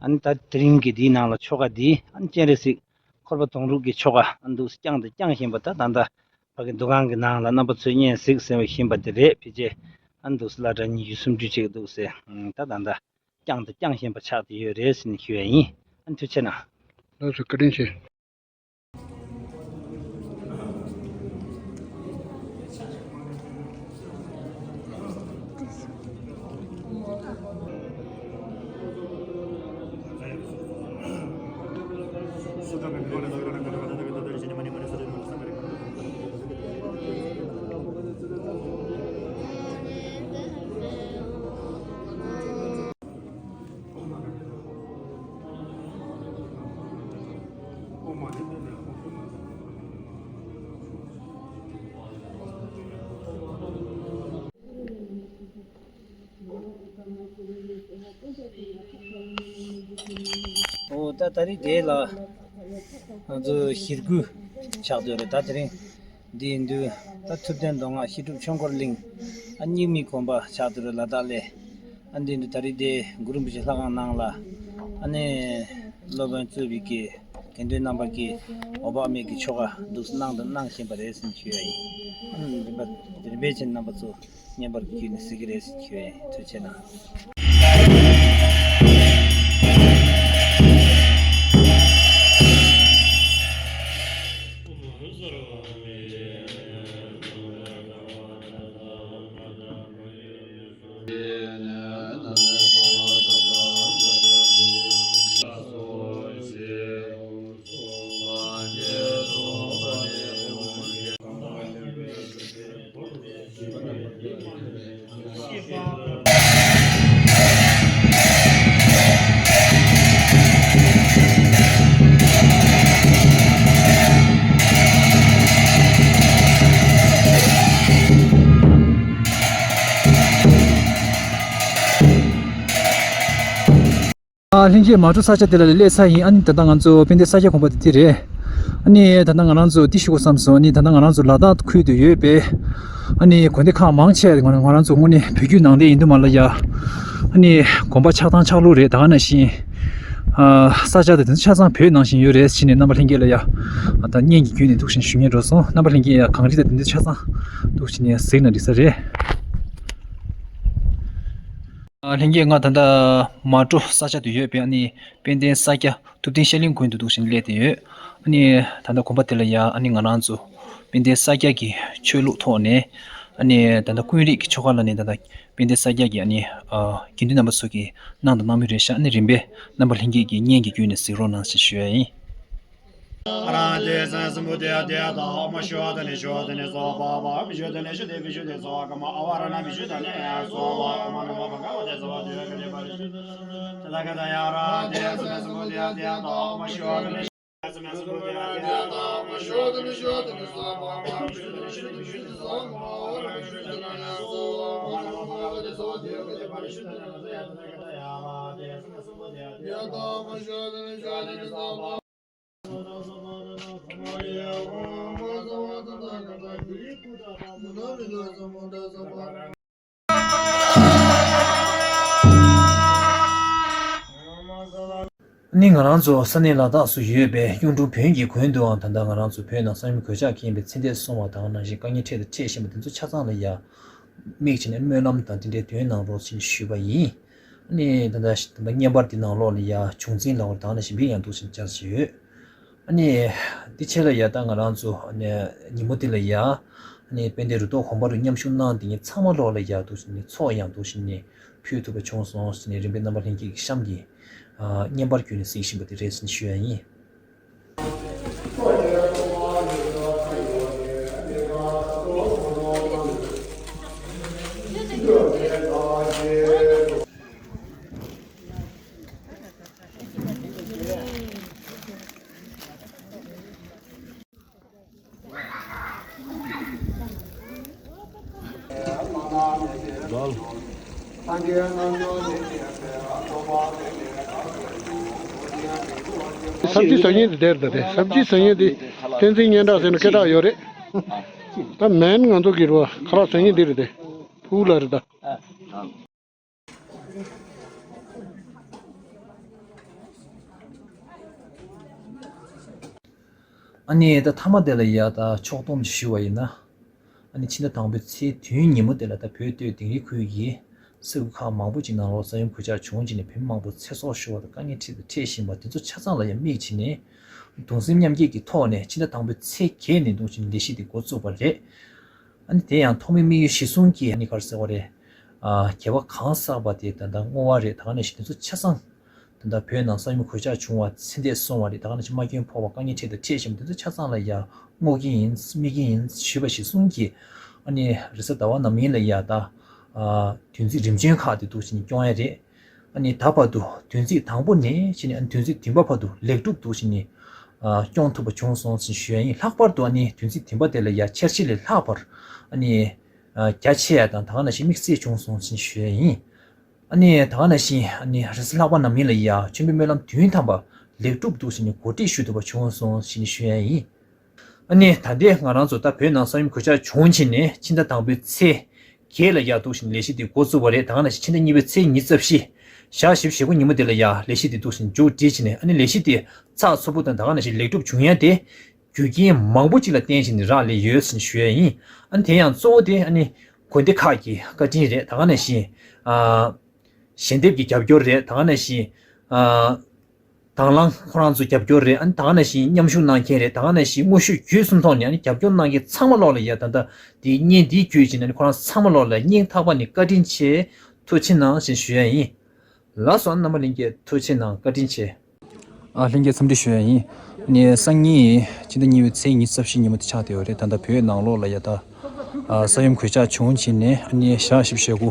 ཨ་ནི་ད་དེ་རིང་གི་འདིའི་ནང་ལ་ཆོ་ག་འདི་ཨ་ནི་སྤྱན་རས་གཟིགས་འཁོར་བ་དོང་སྤྲུགས་ཀྱི་ཆོ་ག་ཨ་ནི་འདུག་སེ་བསྐྱངས་དང་བསྐྱང་བཞིན་པ། ད་ད་ལྟ་ཕ་གི་འདུ་ཁང་གི་ནང་ལ་རྣམ་པ་ཚོས་སྙན་གཟིགས་ཟེར་བཞིན་པ་འདི་རེད། ཕལ་ཆེར་ཨ་ནི་འདུག་སེ་སློབ་གྲྭ་ཉི་ཤུ་སུམ་ཅུ་ཅིག་འདུག་སེ་ད་ད་ལྟ་བསྐྱངས་དང་བསྐྱང་བཞིན་པ་ཆགས་བསྡད་ཡོད་རེད་ཟེར་ནས་ཞུ་ཡ་ཡིན། ཨ་ནི་ཐུགས་རྗེ་གནང་། ལགས་སོ། བཀའ་དྲིན་ཆེ། ཨོ། ད་ད་རེས་དེ་ལ་ང་ཚོ་ཞེ་དགུ་ཆགས་བསྡད་རེད། ད་དེ་རིང་འདི་ཡིན་དུས་ད་ཐུབ་བསྟན་མདོ་སྔགས་བཤད་སྒྲུབ་ཆོས་འཁོར་གླིང་། ཨ། རྙིང་མའི་དགོན་པ་ཆགས་བསྡད་རེད། ལ་དྭགས་ལ། ཨ། འདི་འདི་ད་རེས་དེ་གུ་རུ་རིན་པོ་ཆེ་ལྷ་ཁང་ནང་ལ། ཨ་ནི་སློབ་དཔོན་གཙོས་པའི་གི་དགེ་འདུན་རྣམ་པ་གིས་འོད་དཔག་མེད་ཀྱི་ཆོ་ག་འདུག་སེ་གནང་དང་གནང་བཞིན་པ་རེད་ཟེར་ཞུ་ཡ་ཡིན། ཨ། རིམ་པ་རིམ་པས་ཕྱིན་རྣམ་པ་ཚོ་བརྙན་པར་བརྒྱུད་ནས་གཟིགས་ཀྱི་རེད་ཟེར་ཞུ་ཡ་ཡིན། ཐུགས་རྗེ་གནང་། ཨ། ལྷན་རྒྱས་མ་འགྲོ་ས་ཆ་དེ་ལ་སླེབས་ཚར་ཡིན། ཨ་ནི་ད་ལྟ་ང་ཚོ་དཔལ་ལྡན་ས་སྐྱ་དགོན་པ་དེ་དེ་རེད། ཨ་ནི་ད་ལྟ་ང་རང་ཚོ་འདི་ཞུ་དགོས་བསམ་སོང་། ཨ་ནི་ད་ལྟ་ང་རང་ཚོ་ལ་དྭགས་ཁུལ་དུ་ཡོད་པའི་ཨ་ནི་དགོན་སྡེ་ཁག་མང་ཆེ་ང་རང་ཚོ་དངོས་གནས་བོད་བརྒྱུད་ནང་བསྟན་ཡིན་དུས་མ་ལ་ཡ། ཨ་ནི་དགོན་པ་ཆགས་སྟངས་ཆགས་ལུགས་རེད། ད་ག་ནང་བཞིན་ཨ་ས་ཆ་དེ་དེ་ཆ་ཚང་བོད་ནང་བཞིན་ཡོད་རེད་ཟེར་ནས་རྣམ་པ་ལྷན་རྒྱས་ལ་ཡ། ཨ། ད་བརྙན་གྱི་བརྒྱུད་ནས་འདུག་བཞིན་ཞུ་སྙིང་འདོད་སོང་། རྣམ་པ་ལྷན་རྒྱས་ཡ་གངས་རི་དང་དེ་འདྲ་ཆ་ཚང་འདུག་བཞིན་ནས་གཟིགས་ན་འགྲིག་ས་རེད། ཨ། ལྷན་རྒྱས་ང་ད་ལྟ་མ་འགྲོ་ས་ཆ་དུ་ཡོད་པའི་ཨ་ནི་དཔལ་ལྡན་ས་སྐྱ་ཐུབ་བསྟན་ཤར་གླིང་དགོན་དུ་འདུག་བཞིན་སླེབས་བསྡད་ཡོད། ཨ་ནི་ད་ལྟ་དགོན་པ་དེ་ལ་ཡ་ཨ་ནི་ང་རང་ཚོ་དཔལ་ལྡན་ས་སྐྱ་གི་ཆོས་ལུགས་ཐོག་ནས་ ཨ་ནི་ད་ལྟ་ཀུན་རིག་གི་ཆོ་ག་ལ་ནི་ད་ལྟ་དཔལ་ལྡན་ས་སྐྱ་གི་ཨ་ནི་ཨ་དགེ་འདུན་རྣམ་པ་ཚོ་གིས་གནང་དང་གནང་མུས་རེད་ཤག་ཨ་ནི་རིམ་པས་རྣམ་པ་ལྷན་རྒྱས་ཀྱིས་སྙན་གྱི་བརྒྱུད་ནས་གཟིགས་རོགས་གནང་ཞེས་ཞུ་ཡ་ཡིན། ནི་ང་རང་ཚོ་ས་གནས་ལ་དྭགས་སུ་ཡོད་པའི་གཡུང་དྲུང་བོན་གྱི་དགོན་དུའང་ད་ལྟ་ང་རང་ཚོ་བོད་ནང་ས་ཡོམ་གོད་ཆག་འཁེལ་བའི་ཚེ་འདས་སོང་བ་དང་ནང་བཞིན་དཀའ་ངལ་འཕྲད་དང་འཕྲད་བཞིན་པ་དེ་ཚོ་ཆ་ཚང་ལ་ཡ་དམིགས་བྱས་ནས་སྨོན་ལམ་དང་དེ་འདྲའི་དོན་གནང་རོགས་ཞེས་ཞུས་པ་ཡིན། ཨ་ནི་ད་ལྟ་ད་ལྟ་བརྙན་པར་འདི་ནང་ལོགས་ལ་ཡ་བྱུང་འཛིན་ལ་བར་དང་ནང་བཞིན་བིར་ཡང་འདུག་ཅིང་བཅར་བཞིན་ཡོད། ཨ་ནི་འདི་ཆེད་ལ་ཡ་ད་ང་རང་ཚོ་ཨ་ནི་ཉིན་མོ་འདི་ལ་ཡ་ཨ་ནི་དཔལ་ལྡན་རུ་ཐོག་དགོན་པ་རུ་མཉམ་ཞུགས་གནང་འདི་ཉིད་ཚང་མ་ལོགས་ལ་ཡ་འདུག་ཅིང་ནི་ཚོགས་ཡང་འདུག་ཅིང་ནི་ཕུལ་ཐུབ་པ་བྱུང་སོང་ཟེར་ནས་རིམ་པས་རྣམ་པ་ལྷན་རྒྱས་ཀྱི་གཤམ་གྱི་ཨ་བརྙན་པར་བརྒྱུད་ནས་གཟིགས་བཞིན་པ་དེ་རེད་ཟེར་ནས་ཞུ་ཡ་ཡིན། ས་བཅུད་ཟ་མཁན་དེ་དེར་ད་དེ་ས་བཅུད་ཟ་མཁན་དེ་བསྟན་འཛིན་སྙན་གྲགས་ཟེར་ན་སྐད་གྲགས་ཡོད་རེད། ད་མེན་ང་ཚོ་གི་རོ་ཁ་ལག་ཟ་མཁན་དེ་རེད་དེ། ཕུག་ལ་རེད་ད། ཨ་ནི་ད་མཐའ་མ་དེ་ལ་ཡ་ད་ཕྱོགས་བསྡོམས་ཞུ་བ་ཡིན་ན། ཨ་ནི་ཕྱི་ཟླ་དང་པོའི་ཚེས་བདུན་ཉིན་མོ་དེ་ལ་ད་བོད་སྟོད་དིང་རི་ཁུལ་གྱི་ས་ཁུལ་ཁག་མང་པོ་ཅིག་ནང་ལོགས་ས་ཡོམ་གོད་ཆག་བྱུང་རྗེས་ནས་བོད་མི་མང་པོ་ཚེ་སྲོག་ཤོར་བ་དང་དཀའ་ངལ་འཕྲད་དང་འཕྲད་བཞིན་པ་དེ་ཚོ་ཆ་ཚང་ལ་ཡང་དམིགས་བྱས་ནས་གདུང་སེམས་མཉམ་སྐྱེད་ཀྱི་ཐོག་ནས་ཕྱི་ཟླ་དང་པོའི་ཚེས་བརྒྱད་ནས་གདུང་བྱས་ནས་ལས་གཞི་དེ་འགོ་བཙུགས་པ་རེད། ཨ་ནི་དེ་ཡང་ཐོག་མའི་དམིགས་ཡུལ་གཞིར་བཟུང་གིས་ཨ་ནི་ག་རེ་ཟེར་བ་རེད། ཨ་གལ་བ་གང་བསགས་པ་དེ་ད་ལྟ་བསྔོ་བ་རེད། ད་ག་ནང་བཞིན་དེ་ཚོ་ཆ་ཚང་ད་ལྟ་བོད་ནང་ས་ཡོམ་གོད་ཆག་བྱུང་བ་ཚེ་འདས་སོང་བ་རེད། ད་ག་ནང་བཞིན་རྨ་སྐྱོན་ཕོག་པ་དཀའ་ངལ་འཕྲད་དང་འཕྲད་བཞིན་པ་དེ་ཚོ་ཆ་ཚང་ལ་ཡ་བསྔོ་གི་ཡིན་སྨོན་གི་ཡིན་ཞུས་པ་གཞིར་བཟུང་གིས་ཨ་ནི་རེས་གཟའ་ཟླ་བ་ནམ་ཡིན་ལ་ཡ་ད་ཨ་བདུན་ཚིགས་རིམ་བྱོན་ཁག་དེ་འདུག་བྱས་ནས་སྐྱོང་ཡ་རེད། ཨ་ནི་ད་བར་དུ་བདུན་ཚིགས་དང་པོ་ནས་བྱས་ནས་ཨ་ནི་བདུན་ཚིགས་བདུན་པ་བར་དུ་ལེགས་གྲུབ་འདུག་བྱས་ནས་ཨ་སྐྱོང་ཐུབ་པ་བྱུང་སོང་ཞེས་ཞུ་ཡ་ཡིན། ལྷག་པར་དུ་ཨ་ནི་བདུན་ཚིགས་བདུན་པ་དེ་ལ་ཡ་འཆར་གཞི་ལས་ལྷག་པར་ཨ་ནི་ཨ་རྒྱ་ཆེ་ཡ་དང་ད་ག་ནང་བཞིན་དམིགས་བསལ་བྱུང་སོང་ཞེས་ཞུ་ཡ་ཡིན། ཨ་ནི་ད་ག་ནང་བཞིན་ཨ་ནི་རེས་གཟའ་ལྷག་པ་ནམ་ཡིན་ལ་ཡ་མཆོད་འབུལ་སྨོན་ལམ་དུས་ཐམ་པ་ལེགས་གྲུབ་འདུག་བྱས་ནས་གོ་སྒྲིག་ཞུ་ཐུབ་པ་བྱུང་སོང་ཞེས་ཞུ་ཡ་ཡིན། ཨ་ནི་ད་ལྟའི་ང་རང་ཚོ་ད་བོད་ནང་ས་ཡོམ་གོད་ཆག་བྱུང་རྗེས་ནས་ཕྱི་ཟླ་དང་པོའི་ཚེས་བརྒྱད་ལ་ཡ་འདུག་བྱས་ནས་ལས་གཞི་འདི་འགོ་བཙུགས་པ་རེད། ད་ག་ནང་བཞིན་ཕྱི་ཟླ་གཉིས་པའི་ཚེས་ཉི་ཤུ་རྩ་བཞི་ཞག་བཞི་བཅུ་ཞེ་དགུ་ཉིན་མོ་དེ་ལ་ཡ་ལས་གཞི་འདི་འདུག་བྱས་ནས་མཇུག་སྒྲིལ་བྱས་ནས་ཨ་ནི་ལས་གཞི་འདི་ཚགས་ཚུད་པོ་དང་ད་ག་ནང་བཞིན་ལེགས་གྲུབ་བྱུང་ཡ་དེ་རྒྱུ་རྐྱེན་མང་པོ་ཅིག་ལ་བརྟེན་བྱས་ནས་རག་ལས་ཡོད་ཟེར་ནས་ཞུ་ཡ་ཡིན། ཨ་ནི་དེ་ཡང་གཙོ་བོ་དེ་ཨ་ནི་དགོན་སྡེ་ཁག་གི་བཀའ་དྲིན་རེད། ད་ག་ནང་བཞིན་ཨ་ཞལ་འདེབས་ཀྱི་རྒྱབ་སྐྱོར་རེད། ད་ག་ནང་བཞིན་ཨ་དང་བླངས་ཁོ་རང་ཚོ་རྒྱབ་སྐྱོར་རེད། ཨ་ནི་ད་ག་ནང་བཞིན་མཉམ་ཞུགས་གནང་མཁན་རེད། ད་ག་ནང་བཞིན་དངོས་ཤུགས་བརྒྱུད་གསུམ་ཐོག་ནས་ཨ་ནི་རྒྱབ་སྐྱོར་གནང་མཁན་ཚང་མ་ལོག་ལ་ཡ་ད་ལྟ་དེའི་བརྙན་འདིའི་བརྒྱུད་བྱས་ནས་ཨ་ནི་ཁོ་རང་ཚང་མ་ལོག་ལ་སྙིང་ཐག་པ་ནས་བཀའ་དྲིན་ཆེ་ཐུགས་རྗེ་གནང་ཞེས་ཞུ་ཡ་ཡིན། ལགས་སོ། རྣམ་པ་ལྷན་རྒྱས་ཐུགས་རྗེ་གནང་། བཀའ་དྲིན་ཆེ། ཨ་ལྷན་རྒྱས་འཚམས་འདྲི་ཞུ་ཡ་ཡིན། ཨ་ནི་སང་ཉིན་ཕྱི་ཟླ་གཉིས་པའི་ཚེས་ཉི་ཤུ་རྩ་བཞི་ཉིན་མོ་དེ་ཆགས་བསྡད་ཡོད་རེད། ད་ལྟ་བོད་ནང་ལོགས་ལ་ཡ་ད་ཨ་ས་ཡོམ་གོད་ཆག་བྱུང་རྗེས་ནས་ཨ་ནི་ཞག་བཞི་བཅུ་ཞེ་དགུ་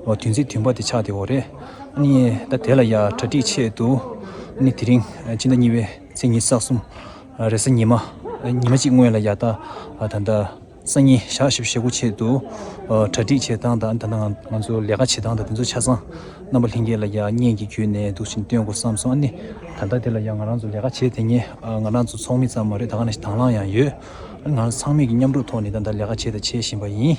ཨ་བདུན་ཚིགས་བདུན་པ་དེ་ཆགས་བསྡད་ཡོད་རེད། ཨ་ནི་ད་དེ་ལ་ཡ་གྲ་སྒྲིག་ཆེད་དུ་ཨ་ནི་དེ་རིང་ཕྱི་ཟླ་གཉིས་པའི་ཚེས་ཉི་ཤུ་རྩ་གསུམ་རེས་གཟའ་ཉི་མ་ཉི་མ་གཅིག་སྔོན་ལ་ཡ་ད་ད་ལྟ་སང་ཉིན་ཞག་བཞི་བཅུ་ཞེ་དགུ་ཆེད་དུ་ཨ་གྲ་སྒྲིག་བྱེད་སྟངས་དང་ད་ལྟ་ང་ང་ཚོ་ལས་ཀ་བྱེད་སྟངས་དང་དེ་ཚོ་ཆ་ཚང་རྣམ་པ་ལྷན་རྒྱས་ལ་ཡ་བརྙན་གྱི་བརྒྱུད་ནས་འདུག་བཞིན་སྟོན་དགོས་བསམ་སོང་། ཨ་ནི་ད་ལྟ་དེ་ལ་ཡ་ང་རང་ཚོ་ལས་ཀ་བྱེད་དེ་ཉིད་ཨ་ང་རང་ཚོ་ཚོགས་མི་ཙམ་མ་རེད། ད་ག་ནང་བཞིན་དང་བླངས་ཡང་ཡོད། ཨ་ནི་ང་རང་ཚང་མས་ཀྱི་མཉམ་རུབ་ཐོག་ནས་ད་ལྟ་ལས་ཀ་བྱེད་དང་བྱེད་བཞིན་པ་ཡིན།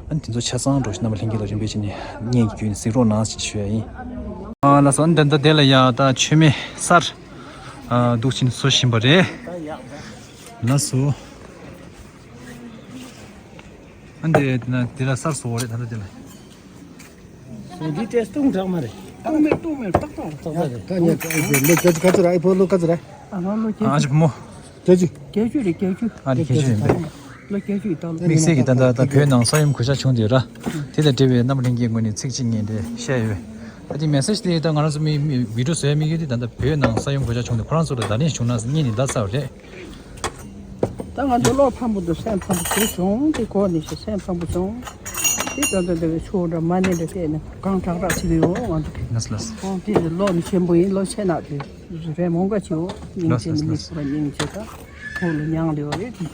ཨ་ནི་དེ་ཚོ་ཆ་ཚང་འགྲོ་བཞིན་རྣམ་པ་ལྷན་རྒྱས་ལ་རིམ་པས་བྱས་ནས་བརྙན་གྱི་བརྒྱུད་ནས་གཟིགས་རོགས་གནང་ཞེས་ཞུ་ཡ་ཡིན། ཨ་ལགས་སོ། ཨ་ནི་ད་ལྟ་དེ་ལ་ཡ་ད་མཆོད་མེ་གསར་ཨ་འདུག་བཞིན་བཟོ་བཞིན་པ་རེད། ལགས་སོ། ཨ་འདི་ན་འདི་ལ་གསར་བཟོ་བ་རེད། ད་ལྟ་འདི་ལ། འདི་ཏྲེ་སྟོང་གྲངས་མ་རེད། སྟོང་མེད་སྟོང་མེད་ཏག་ཏག་རེད། ཏག་ཏག་རེད། ད་ཉལ་ཨེ་འདི་ལོ་བརྒྱད་ཅུ་ག་ཚོད་རེད། ཨེ་ཕོ་ལོ་ག་ཚོད་རེད། ཨ་ཕོ་ལོ་ཨ་ཅི་བུ་མོ། བརྒྱད་ཅུ། བརྒྱད་ཅུ་རེད་བརྒྱད་ཅུ། ཨ་རེད་བརྒྱད་ཅུ་ཡིན་པས། ལོ་བརྒྱད་ཅུ་ཡི་སྟོད་ལ། དམིགས་བསལ་གྱིས་ད་ལྟ་ད་བོད་ནང་ས་ཡོམ་གོད་ཆག་བྱུང་དེ་ར། དེ་དང་འབྲེལ་བའི་རྣམ་པ་ལྷན་རྒྱས་ངོས་ནས་ཚིག་གཅིག་གཉིས་དེ་བཤད་ཡོད། ད་དེ་མེ་སེ་ཇི་དེ་ད་ང་རང་ཚོ་མི་མི་བི་ཌིའོ་བཟོ་ཡ་དམིགས་ཡུལ་དེ་ད་ལྟ་བོད་ནང་ས་ཡོམ་གོད་ཆག་བྱུང་དེ་ཁོ་རང་ཚོ་ལ་བརྡ་ལན་བྱུང་ན་སྙིང་ནས་བརྡ་ཚ་བ་རེད། ད་ང་ཚོ་བློ་ཕམ་པོ་དང་སེམས་ཕམ་པོ་དེ་བྱུང་དེ་གོ་ནས་ཤི་སེམས་ཕམ་པོ་བྱུང་། དེ་ད་ལྟ་འདི་བའི་ཆུ་འདྲ་མ་ནི་འདྲ་བལྟས་ནས་གང་དྲག་དྲག་བྱེད་ཀྱི་ཡོད་ང་ཚོ། ལགས་ལགས། ཨོ་དེ་བློ་ནི་ཆེན་པོ་ཡིན་བློ་ཆེ་ན་དེ་རེ་མོང་ག་ཆེའོ། སྙིང་རྗེ་ནི་མི་ཁོ་ར་སྙིང་རྗེ་ད་ཁོ་ལ་མྱངས་ལེ་བ་རེད་དེ།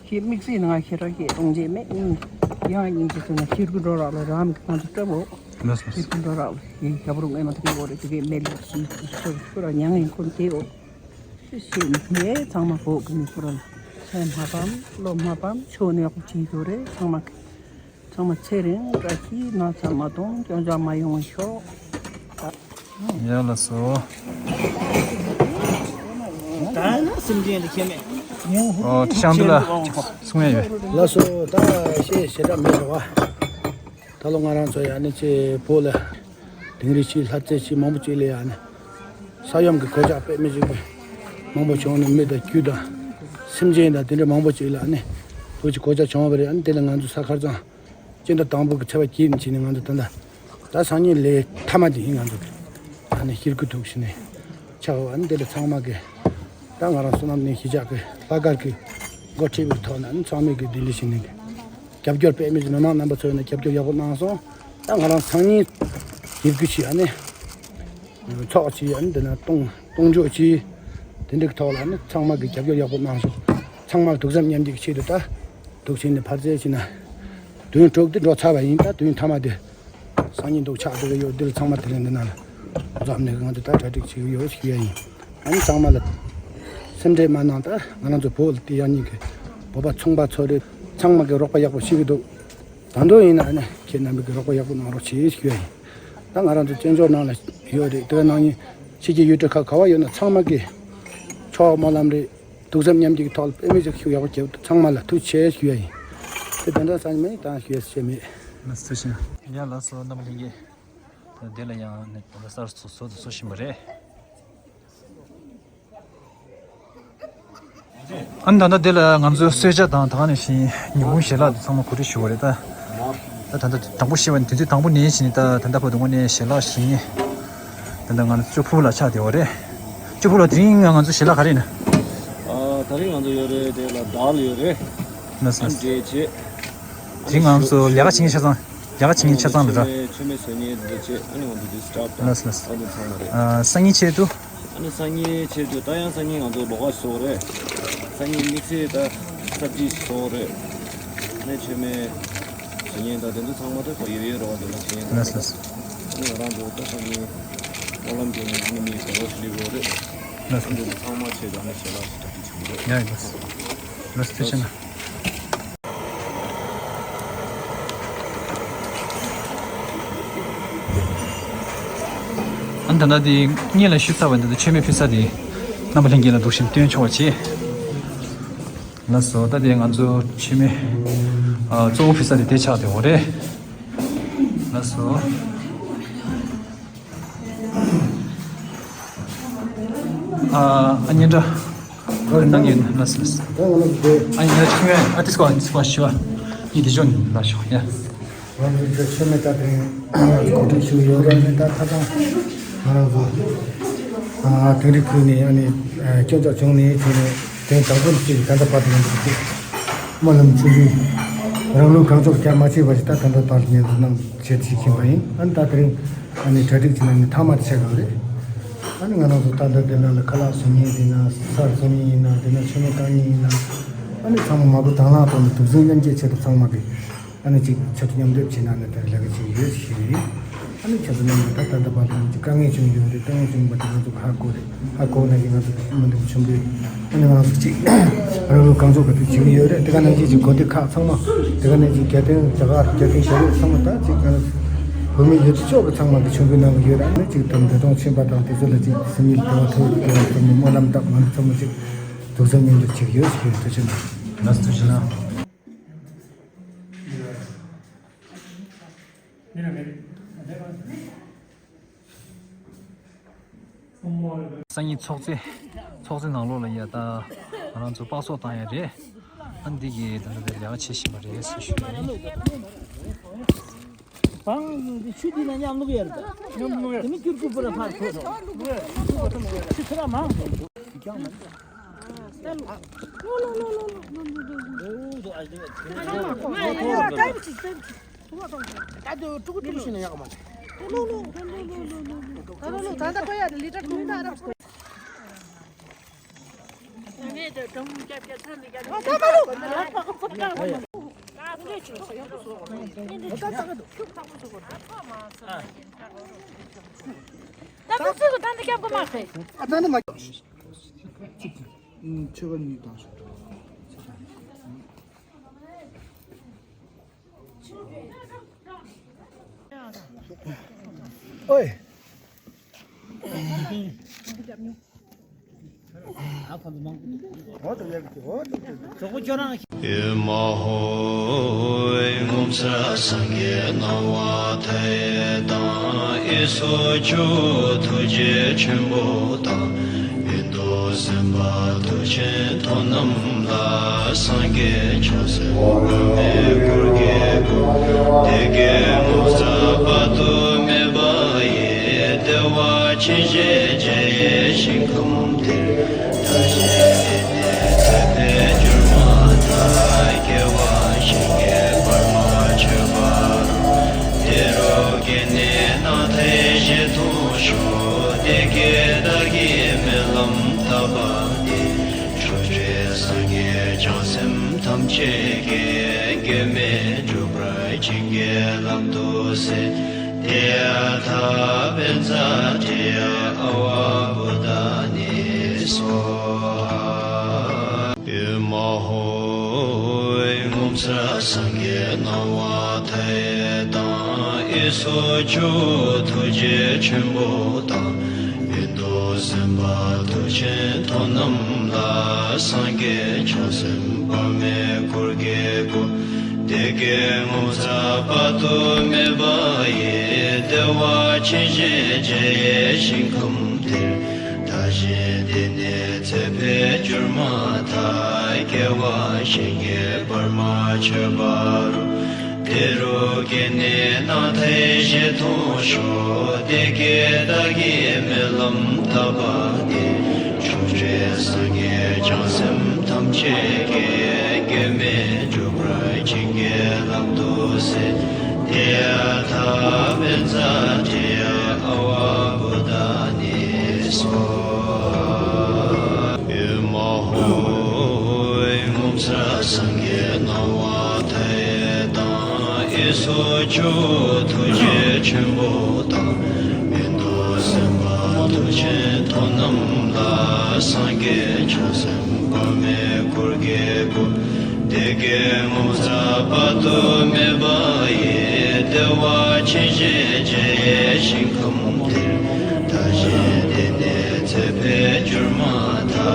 ཁྱེད་དམིགས་བསལ་ནི་ང་ཁྱེད་རང་གིས་གཏོང་རྗེས་མེད་ཡིན། ཡང་སྙིང་རྗེ་ཟེར་ན་ཁྱེད་ཀྱི་འགྲོ་རག་ལ་རམ་གྱི་ང་ཚོ་སྐྲ་བོ། ལགས་སོ། ཁྱེད་ཀྱི་འགྲོ་རག་ལ་ཡིན་རྒྱབ་རུ་ངས་མ་ཐུག་གི་འོ་རེད་དེ་གས་མེད་ལ་ཤི་ཤི་ཤི་ར་མྱང་ཡིན་ཁོ་དེ་འོ། ཤི་ཤི་ནས་ཚང་མ་བོ་གི་མི་ཁོ་ར་ལ་སེམས་མ་ཕམ་བློ་མ་ཕམ་ཆོས་ནས་ཡག་པོ་བྱེད་དགོས་རེད་ཚང་མ་གི། ཚང་མ་ཚེ་རིང་བཀྲ་ཤིས་ན་ཚ་མ་གཏོང་སྐྱོན་ཆག་མ་ཡོང་ཤོག་ཡ་ལགས་སོ། ད་ནི་སེམས་ཅན་ལ་ཁྱད་མེད། ཨོ་ཤང་དུ་ལ་གསུང་ཡ་ཡོད། ལགས་སོ་ད་ཤེས་ཞེ་དྲག་མེད་རེད་བ། ད་ལོ་ང་རང་ཚོ་ཡ་ནི་ཅེ་བོད་ལ་དིང་རི་ཆི་ལྷ་རྩེ་ཆི་མང་པོ་ཅིག་ལ་ཡ་ནི་ས་ཡོམ་གི་གོད་ཆག་དཔེ་མི་སྲིད་པའི་མང་པོ་བྱུང་ནས་མི་དང་རྒྱུ་དང་སེམས་ཅན་དང་དེ་འདྲ་མང་པོ་ཅིག་ལ་ནི་ཐུགས་ཀྱི་གོད་ཆག་བྱུང་བ་རེད། ཨ་ནི་དེ་ལ་ང་ཚོ་ས་ཁར་ཚང་སྤྱི་ཟླ་དང་པོ་གི་ཚེས་པ་བརྒྱད་ནས་བྱས་ནས་ང་ཚོ་ད་ལྟ་ད་སང་ཉིན་ལས་མཐའ་མ་དེ་ཡིན་ང་ཚོ་གི་ཨ་ནི་ཤེལ་སྒོ་ཐུག་ཕྱིན་ནས་ཆགས་པ་ཨ་ནི་དེ་ལ་ཚང་མ་གི་ད་ང་རང་བསོད་ནམས་གླིང་གཞིས་ཆགས་ཀྱི་ལྷག་དཀར་གྱི་འགོ་ཁྲིད་པའི་ཐོག་ནས་ཨ་ནི་ཚང་མས་གི་ལྡི་ལི་ཕྱིན་ནས་གི་རྒྱབ་སྐྱོར་དཔེ་མི་སྲིད་མི་མང་རྣམ་པ་ཚོ་ཡིན་ན་རྒྱབ་སྐྱོར་ཡག་པོ་གནང་སོང་། ད་ང་རང་སང་ཉིན་ཡིབ་གུ་ཆི་ཨ་ནི་ཚོགས་ཆི་ཨ་ནི་འདི་ན་གཏོང་གཏོང་འཇོག་ཆི་དེ་འདྲའི་ཐོག་ལ་ཨ་ནི་ཚང་མ་གི་རྒྱབ་སྐྱོར་ཡག་པོ་གནང་སོང་། ཚང་མ་ཐུགས་བསམ་མཉམ་སྐྱེད་ཀྱི་ཆེད་དུ་ད་འདུག་ཕྱིན་ནས་ཕར་རྩེ་ཕྱིན་ན་དུས་དྲུག་དེ་འགྲོ་ཚར་བ་ཡིན། ད་དུས་མཐའ་མ་དེ་སང་ཉིན་འདུག་ཆགས་འདུག་ཡོད་འདི་ལ་ཚང་མ་དེ་རིང་འདི་ན་ལ་འཛོམས་ནས་ང་ཚོ་ད་གྲ་སྒྲིག་བྱེད་ཀྱི་ཡོད་ཞུ་ཡ་ཡིན། ཨ་ནི་ཚང་མ་ལ་སེམས་ཁྲལ་མ་གནང་། ད་ང་རང་ཚོ་བོད་ལ་དེ་ཡང་ཉིད་ཀྱི་བོད་པ་ཚོང་པ་ཚོ་རེད། ཚང་མ་གི་རོགས་པ་ཡག་པོ་བྱེད་ཀྱི་འདུག་ད་དུང་ཡིན་ན་ཨ་ནི་ཁྱེད་རྣམ་པས་གི་རོགས་པ་ཡག་པོ་གནང་རོགས་བྱེད་ཞུ་ཡ་ཡིན། ད་ང་རང་ཚོ་བཙན་བྱོལ་ནང་ལ་ཡོད་རེད། དེ་ག་ནང་ཉིད་ཕྱི་རྒྱལ་ཡུལ་གྲུ་ཁག་ག་བ་ཡོད་ན་ཚང་མ་གི་ཆོག་སྨོན་ལམ་རེད། ཐུགས་བསམ་མཉམ་སྐྱེད་ཀྱི་ཐོག་ལ་དཔེ་མི་སྲིད་ཤུགས་ཡག་པོ་བྱེད། ཚང་མ་ལ་ཐུགས་རྗེ་ཆེ་ཞུ་ཡ་ཡིན། དེ་དེ་འདྲ་ཙམ་མིན་ད་ཞུ་ཡ་ཞེ་མེད། ལགས་སོ་ཐུགས་རྗེ་ཆེ། ཡ་ལགས་སོ་རྣམ་པ་ལྷན་རྒྱས། ད་དེ་ལ་ཡང་ནི་ད་ལྟ་གསར་བཟོ་བཟོ་དུ་བཟོ་བཞིན་པ་རེད། ཨ་ནི་ད་ལྟ་དེ་ལ་ང་ཚོའི་གསོལ་ཇ་དང་ད་ག་ནང་བཞིན་ཉིན་གུང་ཞལ་ལག་དེ་ཚང་མ་གོ་སྒྲིག་ཞུ་བ་རེད་ད། ད་ད་ལྟ་དང་པོ་བཤད་པ་ནི་དུས་ཚོད་དང་པོ་ནས་བྱས་ནས་ད་ད་ལྟ་བར་དུ་དངོས་གནས་ཞལ་ལག་བཞེས་མཁན་ད་ལྟ་ང་ཚོ་ཅོ་ཕུ་ལ་ཆགས་བསྡད་པ་རེད། ཅོ་ཕུ་ལ་དེ་རིང་ང་ཚོ་ཞལ་ལག་ག་རེ་ཡིན་ན། ཨ་ད་རིང་ང་ཚོ་ཡོད་རེད། དེ་ལ་དཱལ་ཡོད་རེད། ལགས་སོ་ལགས་སོ། ཨ་འབྲས་བྱེད། དེ་རིང་ང་ཚོ་ལས་ཀ་བྱེད་མཁན་ཆ་ཚང་ལས་ཀ་བྱེད་མཁན་ཆ་ཚང་ལ་ར། མཆོད་མེ་བཟོ་མཁན་འདི་འདྲ་བྱེད། ཨ་ནི་ང་ཚོ་འདི་སི་ཊཱཕ་དང་ལགས་སོ་ལགས་སོ། ཨ་འདི་ཚང་མ་རེད། ཨ་སང་ཉིན་ཆེད་དུ། ཨ་ནི་སང་ཉིན་ཆེད་དུ་ད་ཡང་སང་ཉིན་ང་ཚོ་ལོགས་ཀ་བཟོ་རེད། སང་ཉིན་དམིགས་བསལ་ད་སབ་ཇི་བཟོ་རེད། ཨ་ནི་མཆོད་མེ་བྱེད་མཁན་ད་དེ་ཚོ་ཚང་མ་ད་ག་ཡོད་ཡོད་རེད་བ། དེ་ལ་བྱེད་མཁན་ད་ལགས་སོ་ལགས་སོ། ཨ་ནི་ང་རང་ཚོ་ད་སང་ཉིན་སྨོན་ལམ་རྒྱག་ནས་ཨ་ནི་མི་ག་རོ་ཞིག་སླེབས་ཡོད་རེད། ལགས་སོ། ཨ་ནི་ཚང་མ་ཆེད་དུ་ཨ་ནི་ཞལ་ལག་ཞིག་ད་ཡ་ཡ་ལགས་སོ། ལགས་སོ་ཐུགས་རྗེ་ཆེ་གནང་། ཨ་ནི་ད་ལྟ་དེ་སྔོན་ལ་ཞུས་ཚར་བ་འདི་ཚོ་མཆོད་མེ་ཕུལ་ས་དེ་རྣམ་པ་ལྷན་རྒྱས་ལ་འདུག་བཞིན་སྟོན་ཆོག་པ་བྱེད། ལགས་སོ། ད་དེ་ང་ཚོ་མཆོད་མེ་ཨ་གཙོ་བོ་ཕུལ་ས་དེ་དེ་ཆགས་བསྡད་ཡོད་རེད། ལགས་སོ། ཨ་ཨ་ཉེ་འདྲ། ཨོ་ནང་ཡིན་ལགས་སོ་ལགས་སོ། ཨ་ཉེ་འདྲ་ཆུང་ཡ་ཨ་ཏིས་ཀོ་ཨ་ཏིས་ཀོ་ཤི་བ། ཉི་དེ་ཇོན་ལ་ཤོག་ཡ། ང་ཚོ་ཆོས་མེད་ད་དེ་རིང་གོ་སྒྲིག་ཞུ་ཡོད་རེད། ད་ད་ད་ང་རང་ཚོ་ཨ་དེང་རིང་ཁུལ་ནས་ཨ་ནི་སྐྱོན་ཆག་བྱུང་ནས་དེ་ནས་དེང་དང་པོ་ནས་ཅིག་ད་ལྟ་བར་དུ་ང་ཚོ་ཅིག་སྨོན་ལམ་ཆུ་ཚོད་རང་ལུགས་གང་ལྕོགས་བསྐྱར་མ་བྱས་པ་ཞིག་ད་ད་ལྟ་བར་དུ་ངས་ཚོ་གནང་བྱེད་བྱེད་བཞིན་པ་ཡིན། ཨ་ནི་ད་དེ་རིང་ཨ་ནི་གྲ་སྒྲིག་བྱེད་ན་ནི་ཐ་མ་དེ་ཆགས་ཡོད་རེད། ཨ་ནི་ང་རང་ཚོ་ད་ལྟ་དེ་ནང་ལ་ཁ་ལག་བཟོ་མཁན་ཡིན་ན་ས་བཟོ་མཁན་ཡིན་ན་དེ་ནང་ཆུ་མིག་བཏང་མཁན་ཡིན་ན་ཨ་ནི་ཚང་མ་མ་བུ་དང་བླངས་ཐོག་ནས་གདུང་སེམས་མཉམ་སྐྱེད་ཆེད་དུ་ཚང་མ་གི་ཨ་ནི་ཅིག་ཆེད་དུ་མཉམ་སྡེབ་བྱེད་ན་ནི་དེ་ལས་ཀ་ཅིག་ཡོད་ཞུ་ཡིན། ཨ་ནི་ཁྱེད་ཚོ་རྣམས་ལ་ད་ད་ལྟ་བར་དུ་ཅིག་དཀའ་ངལ་བྱུང་ཡོད་རེད། དཀའ་ངལ་བྱུང་བ་དེ་ང་ཚོ་ཧ་གོ་རེད། ཧ་གོ་ན་ཅིག་ང་ཚོ་མི་འདུག་ཆུང་དུས་ཨ་ནི་ང་ཚོ་ཅིག་རང་ལུགས་གང་ལྕོགས་ག་དུས་བྱེད་ཀྱི་ཡོད་རེད། དེ་ག་ནང་བཞིན་ཅིག་གོ་སྒྲིག་ཁག་ཚང་མ་དེ་ག་ནང་བཞིན་རྒྱལ་བསྟན་རྒྱ་གར་རྒྱལ་བསྟན་བྱ་ཡུལ་ཚང་མ་ད་ཅིག་ང་ཚོ་བོད་མི་ཡོད་ཚད་ཅོག་གི་ཚང་མ་གི་ཆུང་དུས་གནང་གི་ཡོད་རེད། ཨ་ནི་ཅིག་དམ་བདེ་སྟོང་ཆེན་པ་དང་དེ་ཚོ་ལ་ཅིག་སེམས་ཉིད་བདེ་བ་ཐོབ་ཡོད་ཚང་མ་སྨོན་ལམ་བཏབ། ང་ཚོ་ཚང་མ་ཅིག་ཐུགས་བསམ་མཉམ་སྐྱེད་བྱེད་ཀྱི་ཡོད་ཞུ་ཡོད། ཐུགས་རྗེ་གནང་། ལགས་སོ་ཐུགས་རྗེ་གནང་། སང་ཉིན་ཚོགས་རྫས་ཚོགས་རྫས་ནང་ལོགས་ལ་ཡ་ད་ང་རང་ཚོ་པགས་སོགས་བཏང་ཡ་རེད། ཨ་འདི་གི་ད་ལྟ་ལས་ཀ་བྱེད་བཞིན་པ་རེད་ཟེར་ཞུ་ཡ་ཡིན། བང་ཆུ་འདི་ནང་མཉམ་བླུག་ཡ་རེད། མཉམ་བླུག་ཡ། དེ་ནི་སྐྱུར་ཁུ་པུ་ར་ཕར་ཐོན་སོང་། ཆུ་ཚོད་ར་མང་སོང་། ཨོའི། ཨེ་མ་ཧོ། ངོ་མཚར་སངས་རྒྱས་སྣང་བ་མཐའ་ཡས་དང་། ཨེ་སོགས་ཆོས་ཐུགས་རྗེ་ཆེན་པོ་དང་། ཨེ་མདོ་སེམས་དཔའ་མཐུ་ཆེན་ཐོབ་རྣམས་ལ། སངས་རྒྱས་བྱང་སེམས་དཔག་མེད་སྐུ་བརྒྱད་བསྐོར། དེ་སྐད་ངོ་མཚར་དཔག་ཏུ་མེད་པ་ཡི། བདེ་བ་ཆེན་བཞི་རྒྱ་ཡི་ཞིང་ཁམས་དེར། བདག་གཞན་བདེ་གནས་ཚེ་འཕོས་གྱུར་མ་ཐག་སྐྱེ་བ་གཞན་གྱིས་བར་མ་ཆོད་པ་རུ། དེ་རུ་སྐྱེས་ནས་སྣང་མཐའི་གཞི་མཐོང་ཤོག་དེ་སྐད་བདག་གིས་སྨོན་ལམ་བཏབ་པ་དེ། ཕྱོགས་བཅུའི་སངས་རྒྱས་བྱང་སེམས་ཐམས་ཅད་ཀྱིས། སྐྱོན་མེད་འགྲུབ་པར་བྱིན་གྱིས་བརླབ་ཏུ་གསོལ། ཏདྱ་ཐཱ། པཉྩ་ཏྲྱ་ཨ་ཝ་བོ་དྷ་ནི་སྭཱ་ཧཱ། ཨེ་མ་ཧོ། ངོ་མཚར་སངས་རྒྱས་སྣང་བ་མཐའ་ཡས་དང་། ཨེ་སོགས་ཆོས་ཐུགས་རྗེ་ཆེན་པོ་དང་། ཨེ་མདོ་སེམས་དཔའ་མཐུ་ཆེན་ཐོབ་རྣམས་ལ། སངས་རྒྱས་བྱང་སེམས་དཔག་མེད་སྐུ་བརྒྱད་བསྐོར། དེ་སྐད་ངོ་མཚར་དཔག་ཏུ་མེད་པ་ཡི། བདེ་བ་ཆེན་བཞི་རྒྱ་ཡི་ཞིང་ཁམས་དེར། བདག་གཞན་བདེ་གནས་ཚེ་འཕོས་གྱུར་མ་ཐག་སྐྱེ་བ་གཞན་གྱིས་བར་མ་ཆོད་པ་རུ། དེ་རུ་སྐྱེས་ནས་སྣང་མཐའི་གཞི་མཐོང་ཤོག་དེ་སྐད་བདག་གིས་སྨོན་ལམ་བཏབ་པ་དེ། ཕྱོགས་བཅུའི་སངས་རྒྱས་བྱང་སེམས་ཐམས་ཅད་ཀྱིས། སྐྱོན་མེད་འགྲུབ་པར་བྱིན་གྱིས་བརླབ་ཏུ་གསོལ། ཏདྱ་ཐཱ། པཉྩ་ཏྲྱ་ཨ་ཝ་བོ་དྷ་ནི་སྭཱ་ཧཱ། ཨེ་མ་ཧོ། ངོ་མཚར་སངས་རྒྱས་སྣང་བ་མཐའ་ཡས་དང་། ཨེ་སོགས་ཆོས་ཐུགས་རྗེ་ཆེན་པོ་དང་། ཨེ་མདོ་སེམས་དཔའ་མཐུ་ཆེན་ཐོབ་རྣམས་ལ། སངས་རྒྱས་བྱང་སེམས་དཔག་མེད་སྐུ་བརྒྱད་བསྐོར། དེ་སྐད་ངོ་མཚར་དཔག་ཏུ་མེད་པ་ཡི། བདེ་བ་ཆེན་བཞི་རྒྱ་ཡི་ཞིང་ཁམས་དེར། བདག་གཞན་བདེ་གནས་ཚེ་འཕོས་གྱུར་མ་ཐག་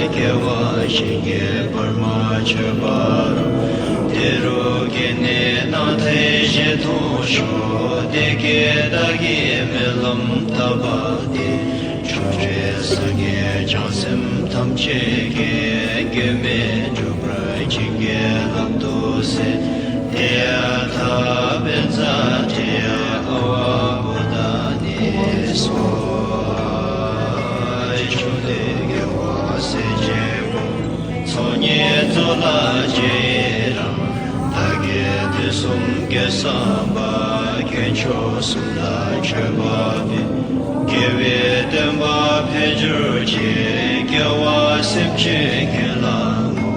སྐྱེ་བ་གཞན་གྱིས་བར་མ་ཆོད་པ་རུ། དེ་རུ་སྐྱེས་ནས་སྣང་མཐའི་གཞི་མཐོང་ཤོག་དེ་སྐད་བདག་གིས་སྨོན་ལམ་བཏབ་པ་དེ། ཕྱོགས་བཅུའི་སངས་རྒྱས་བྱང་སེམས་ཐམས་ཅད་ཀྱིས། སྐྱོན་མེད་འགྲུབ་པར་བྱིན་གྱིས་བརླབ་ཏུ་གསོལ། ཏདྱ་ཐཱ། པཉྩ་ཏྲྱ་ཨ་ཝ་བོ་དྷ་ནི་སྭཱ་ཧཱ། བཅོམ་ལྡན་རྒྱལ་བ་སྲས་བཅས་ཀུན། ཚོགས་གཉིས་རྫོགས་ལ་རྗེས་ཡི་རང་། བདག་གིས་དུས་གསུམ་དགེ་བསགས་པ། དཀོན་མཆོག་གསུམ་ལ་མཆོད་པ་འབུལ། དགེ་བའི་བསྟན་པ་འཕེལ་གྱུར་ཅིག་སྐྱེ་བ་སེམས་ཅན་ཀུན་ལ་བསྔོ།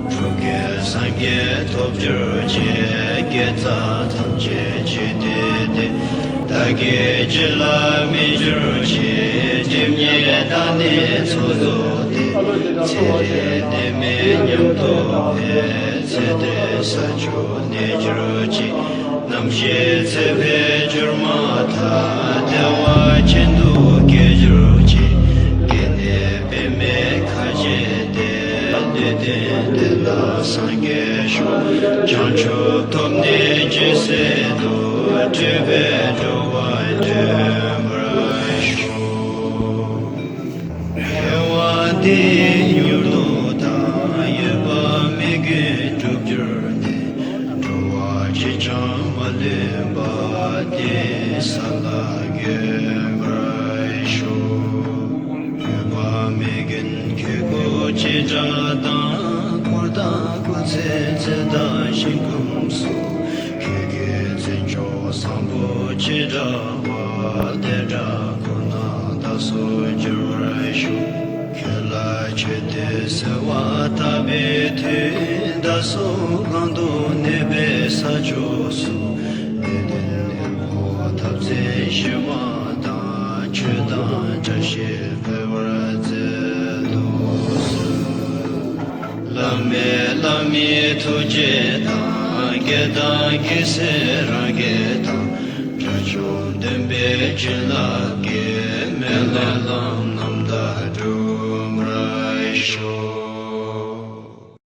འགྲོ་ཀུན་སངས་རྒྱས་ཐོབ་གྱུར་ཅིག་དགེ་རྩ་ཐམས་ཅད་རྗེས་ཟློས་ཏེ། བདག་གི་རྒྱུད་ལ་སྨིན་གྱུར་ཅིག་སྒྲིབ་གཉིས་དག་ནས་ཚོགས་རྫོགས་ཏེ། ཚེ་རིང་ནད་མེད་ཉམས་རྟོགས་འཕེལ། ཚེ་འདིར་ས་བཅུ་གནས་གྱུར་ཅིག་རྣམ་ཤེས་ཚེ་འཕོས་གྱུར་མ་ཐག་བདེ་བ་ཅན་དུ་སྐྱེ་གྱུར་ཅིག་སྐྱེས་ནས་པདྨའི་ཁ་བྱེ་སྟེ། ལུས་རྟེན་འདི་ལ་སངས་རྒྱས་ཤོག་བྱང་ཆུབ་ཐོབ་ནས་ཇི་སྲིད་དུ། སྤྲུལ་པས་འགྲོ་བ་འདྲེན་པར་ཤོག་དགེ་བ་འདི་ཡིས་མྱུར་དུ་བདག་ཡོད་པ་མི་ཀུན། ས་ལ་འགོད་པར་ཤོག་འགྱོད་པ་མེད་མཁན་གྱི་སྐུ་ཅི་འདྲ་དང་། འཁོར་དང་སྐུ་ཚེ་ཚད་དང་ཞིང་ཁམས་སོགས། ཁྱེད་ཀྱི་བརྩོན་འགྲུས་བཟང་པོ་ཅི་འདྲ་བ། དེ་འདྲ་ཁོ་ན་བདག་སོགས་འགྱུར་བར་ཤོག་ཁྱེད་ལ་མཆོད་དེ་གསོལ་བ་བཏབ་པའི་མཐུས། བདག་སོགས་གང་དུ་གནས་པའི་ས་ཕྱོགས་སུ། བདེ་ལྡན་ཨེ་ཧོ་འཐབ་རྩོད་ཞི་བ་དང་། ཆོས་དང་བཀྲ་ཤིས་འཕེལ་བར་མཛད་དུ་གསོལ། བླ་མེད་བླ་མའི་ཐུགས་རྗེ་དང་། དགེ་དང་དགེ་སེམས་རང་རྒྱལ་དང་། དགྲ་བཅོམ་བདེན་པའི་བྱིན་རླབས་ཀྱིས། སྨོན་ལམ་རྣམ་དག་འགྲུབ་པར་ཤོག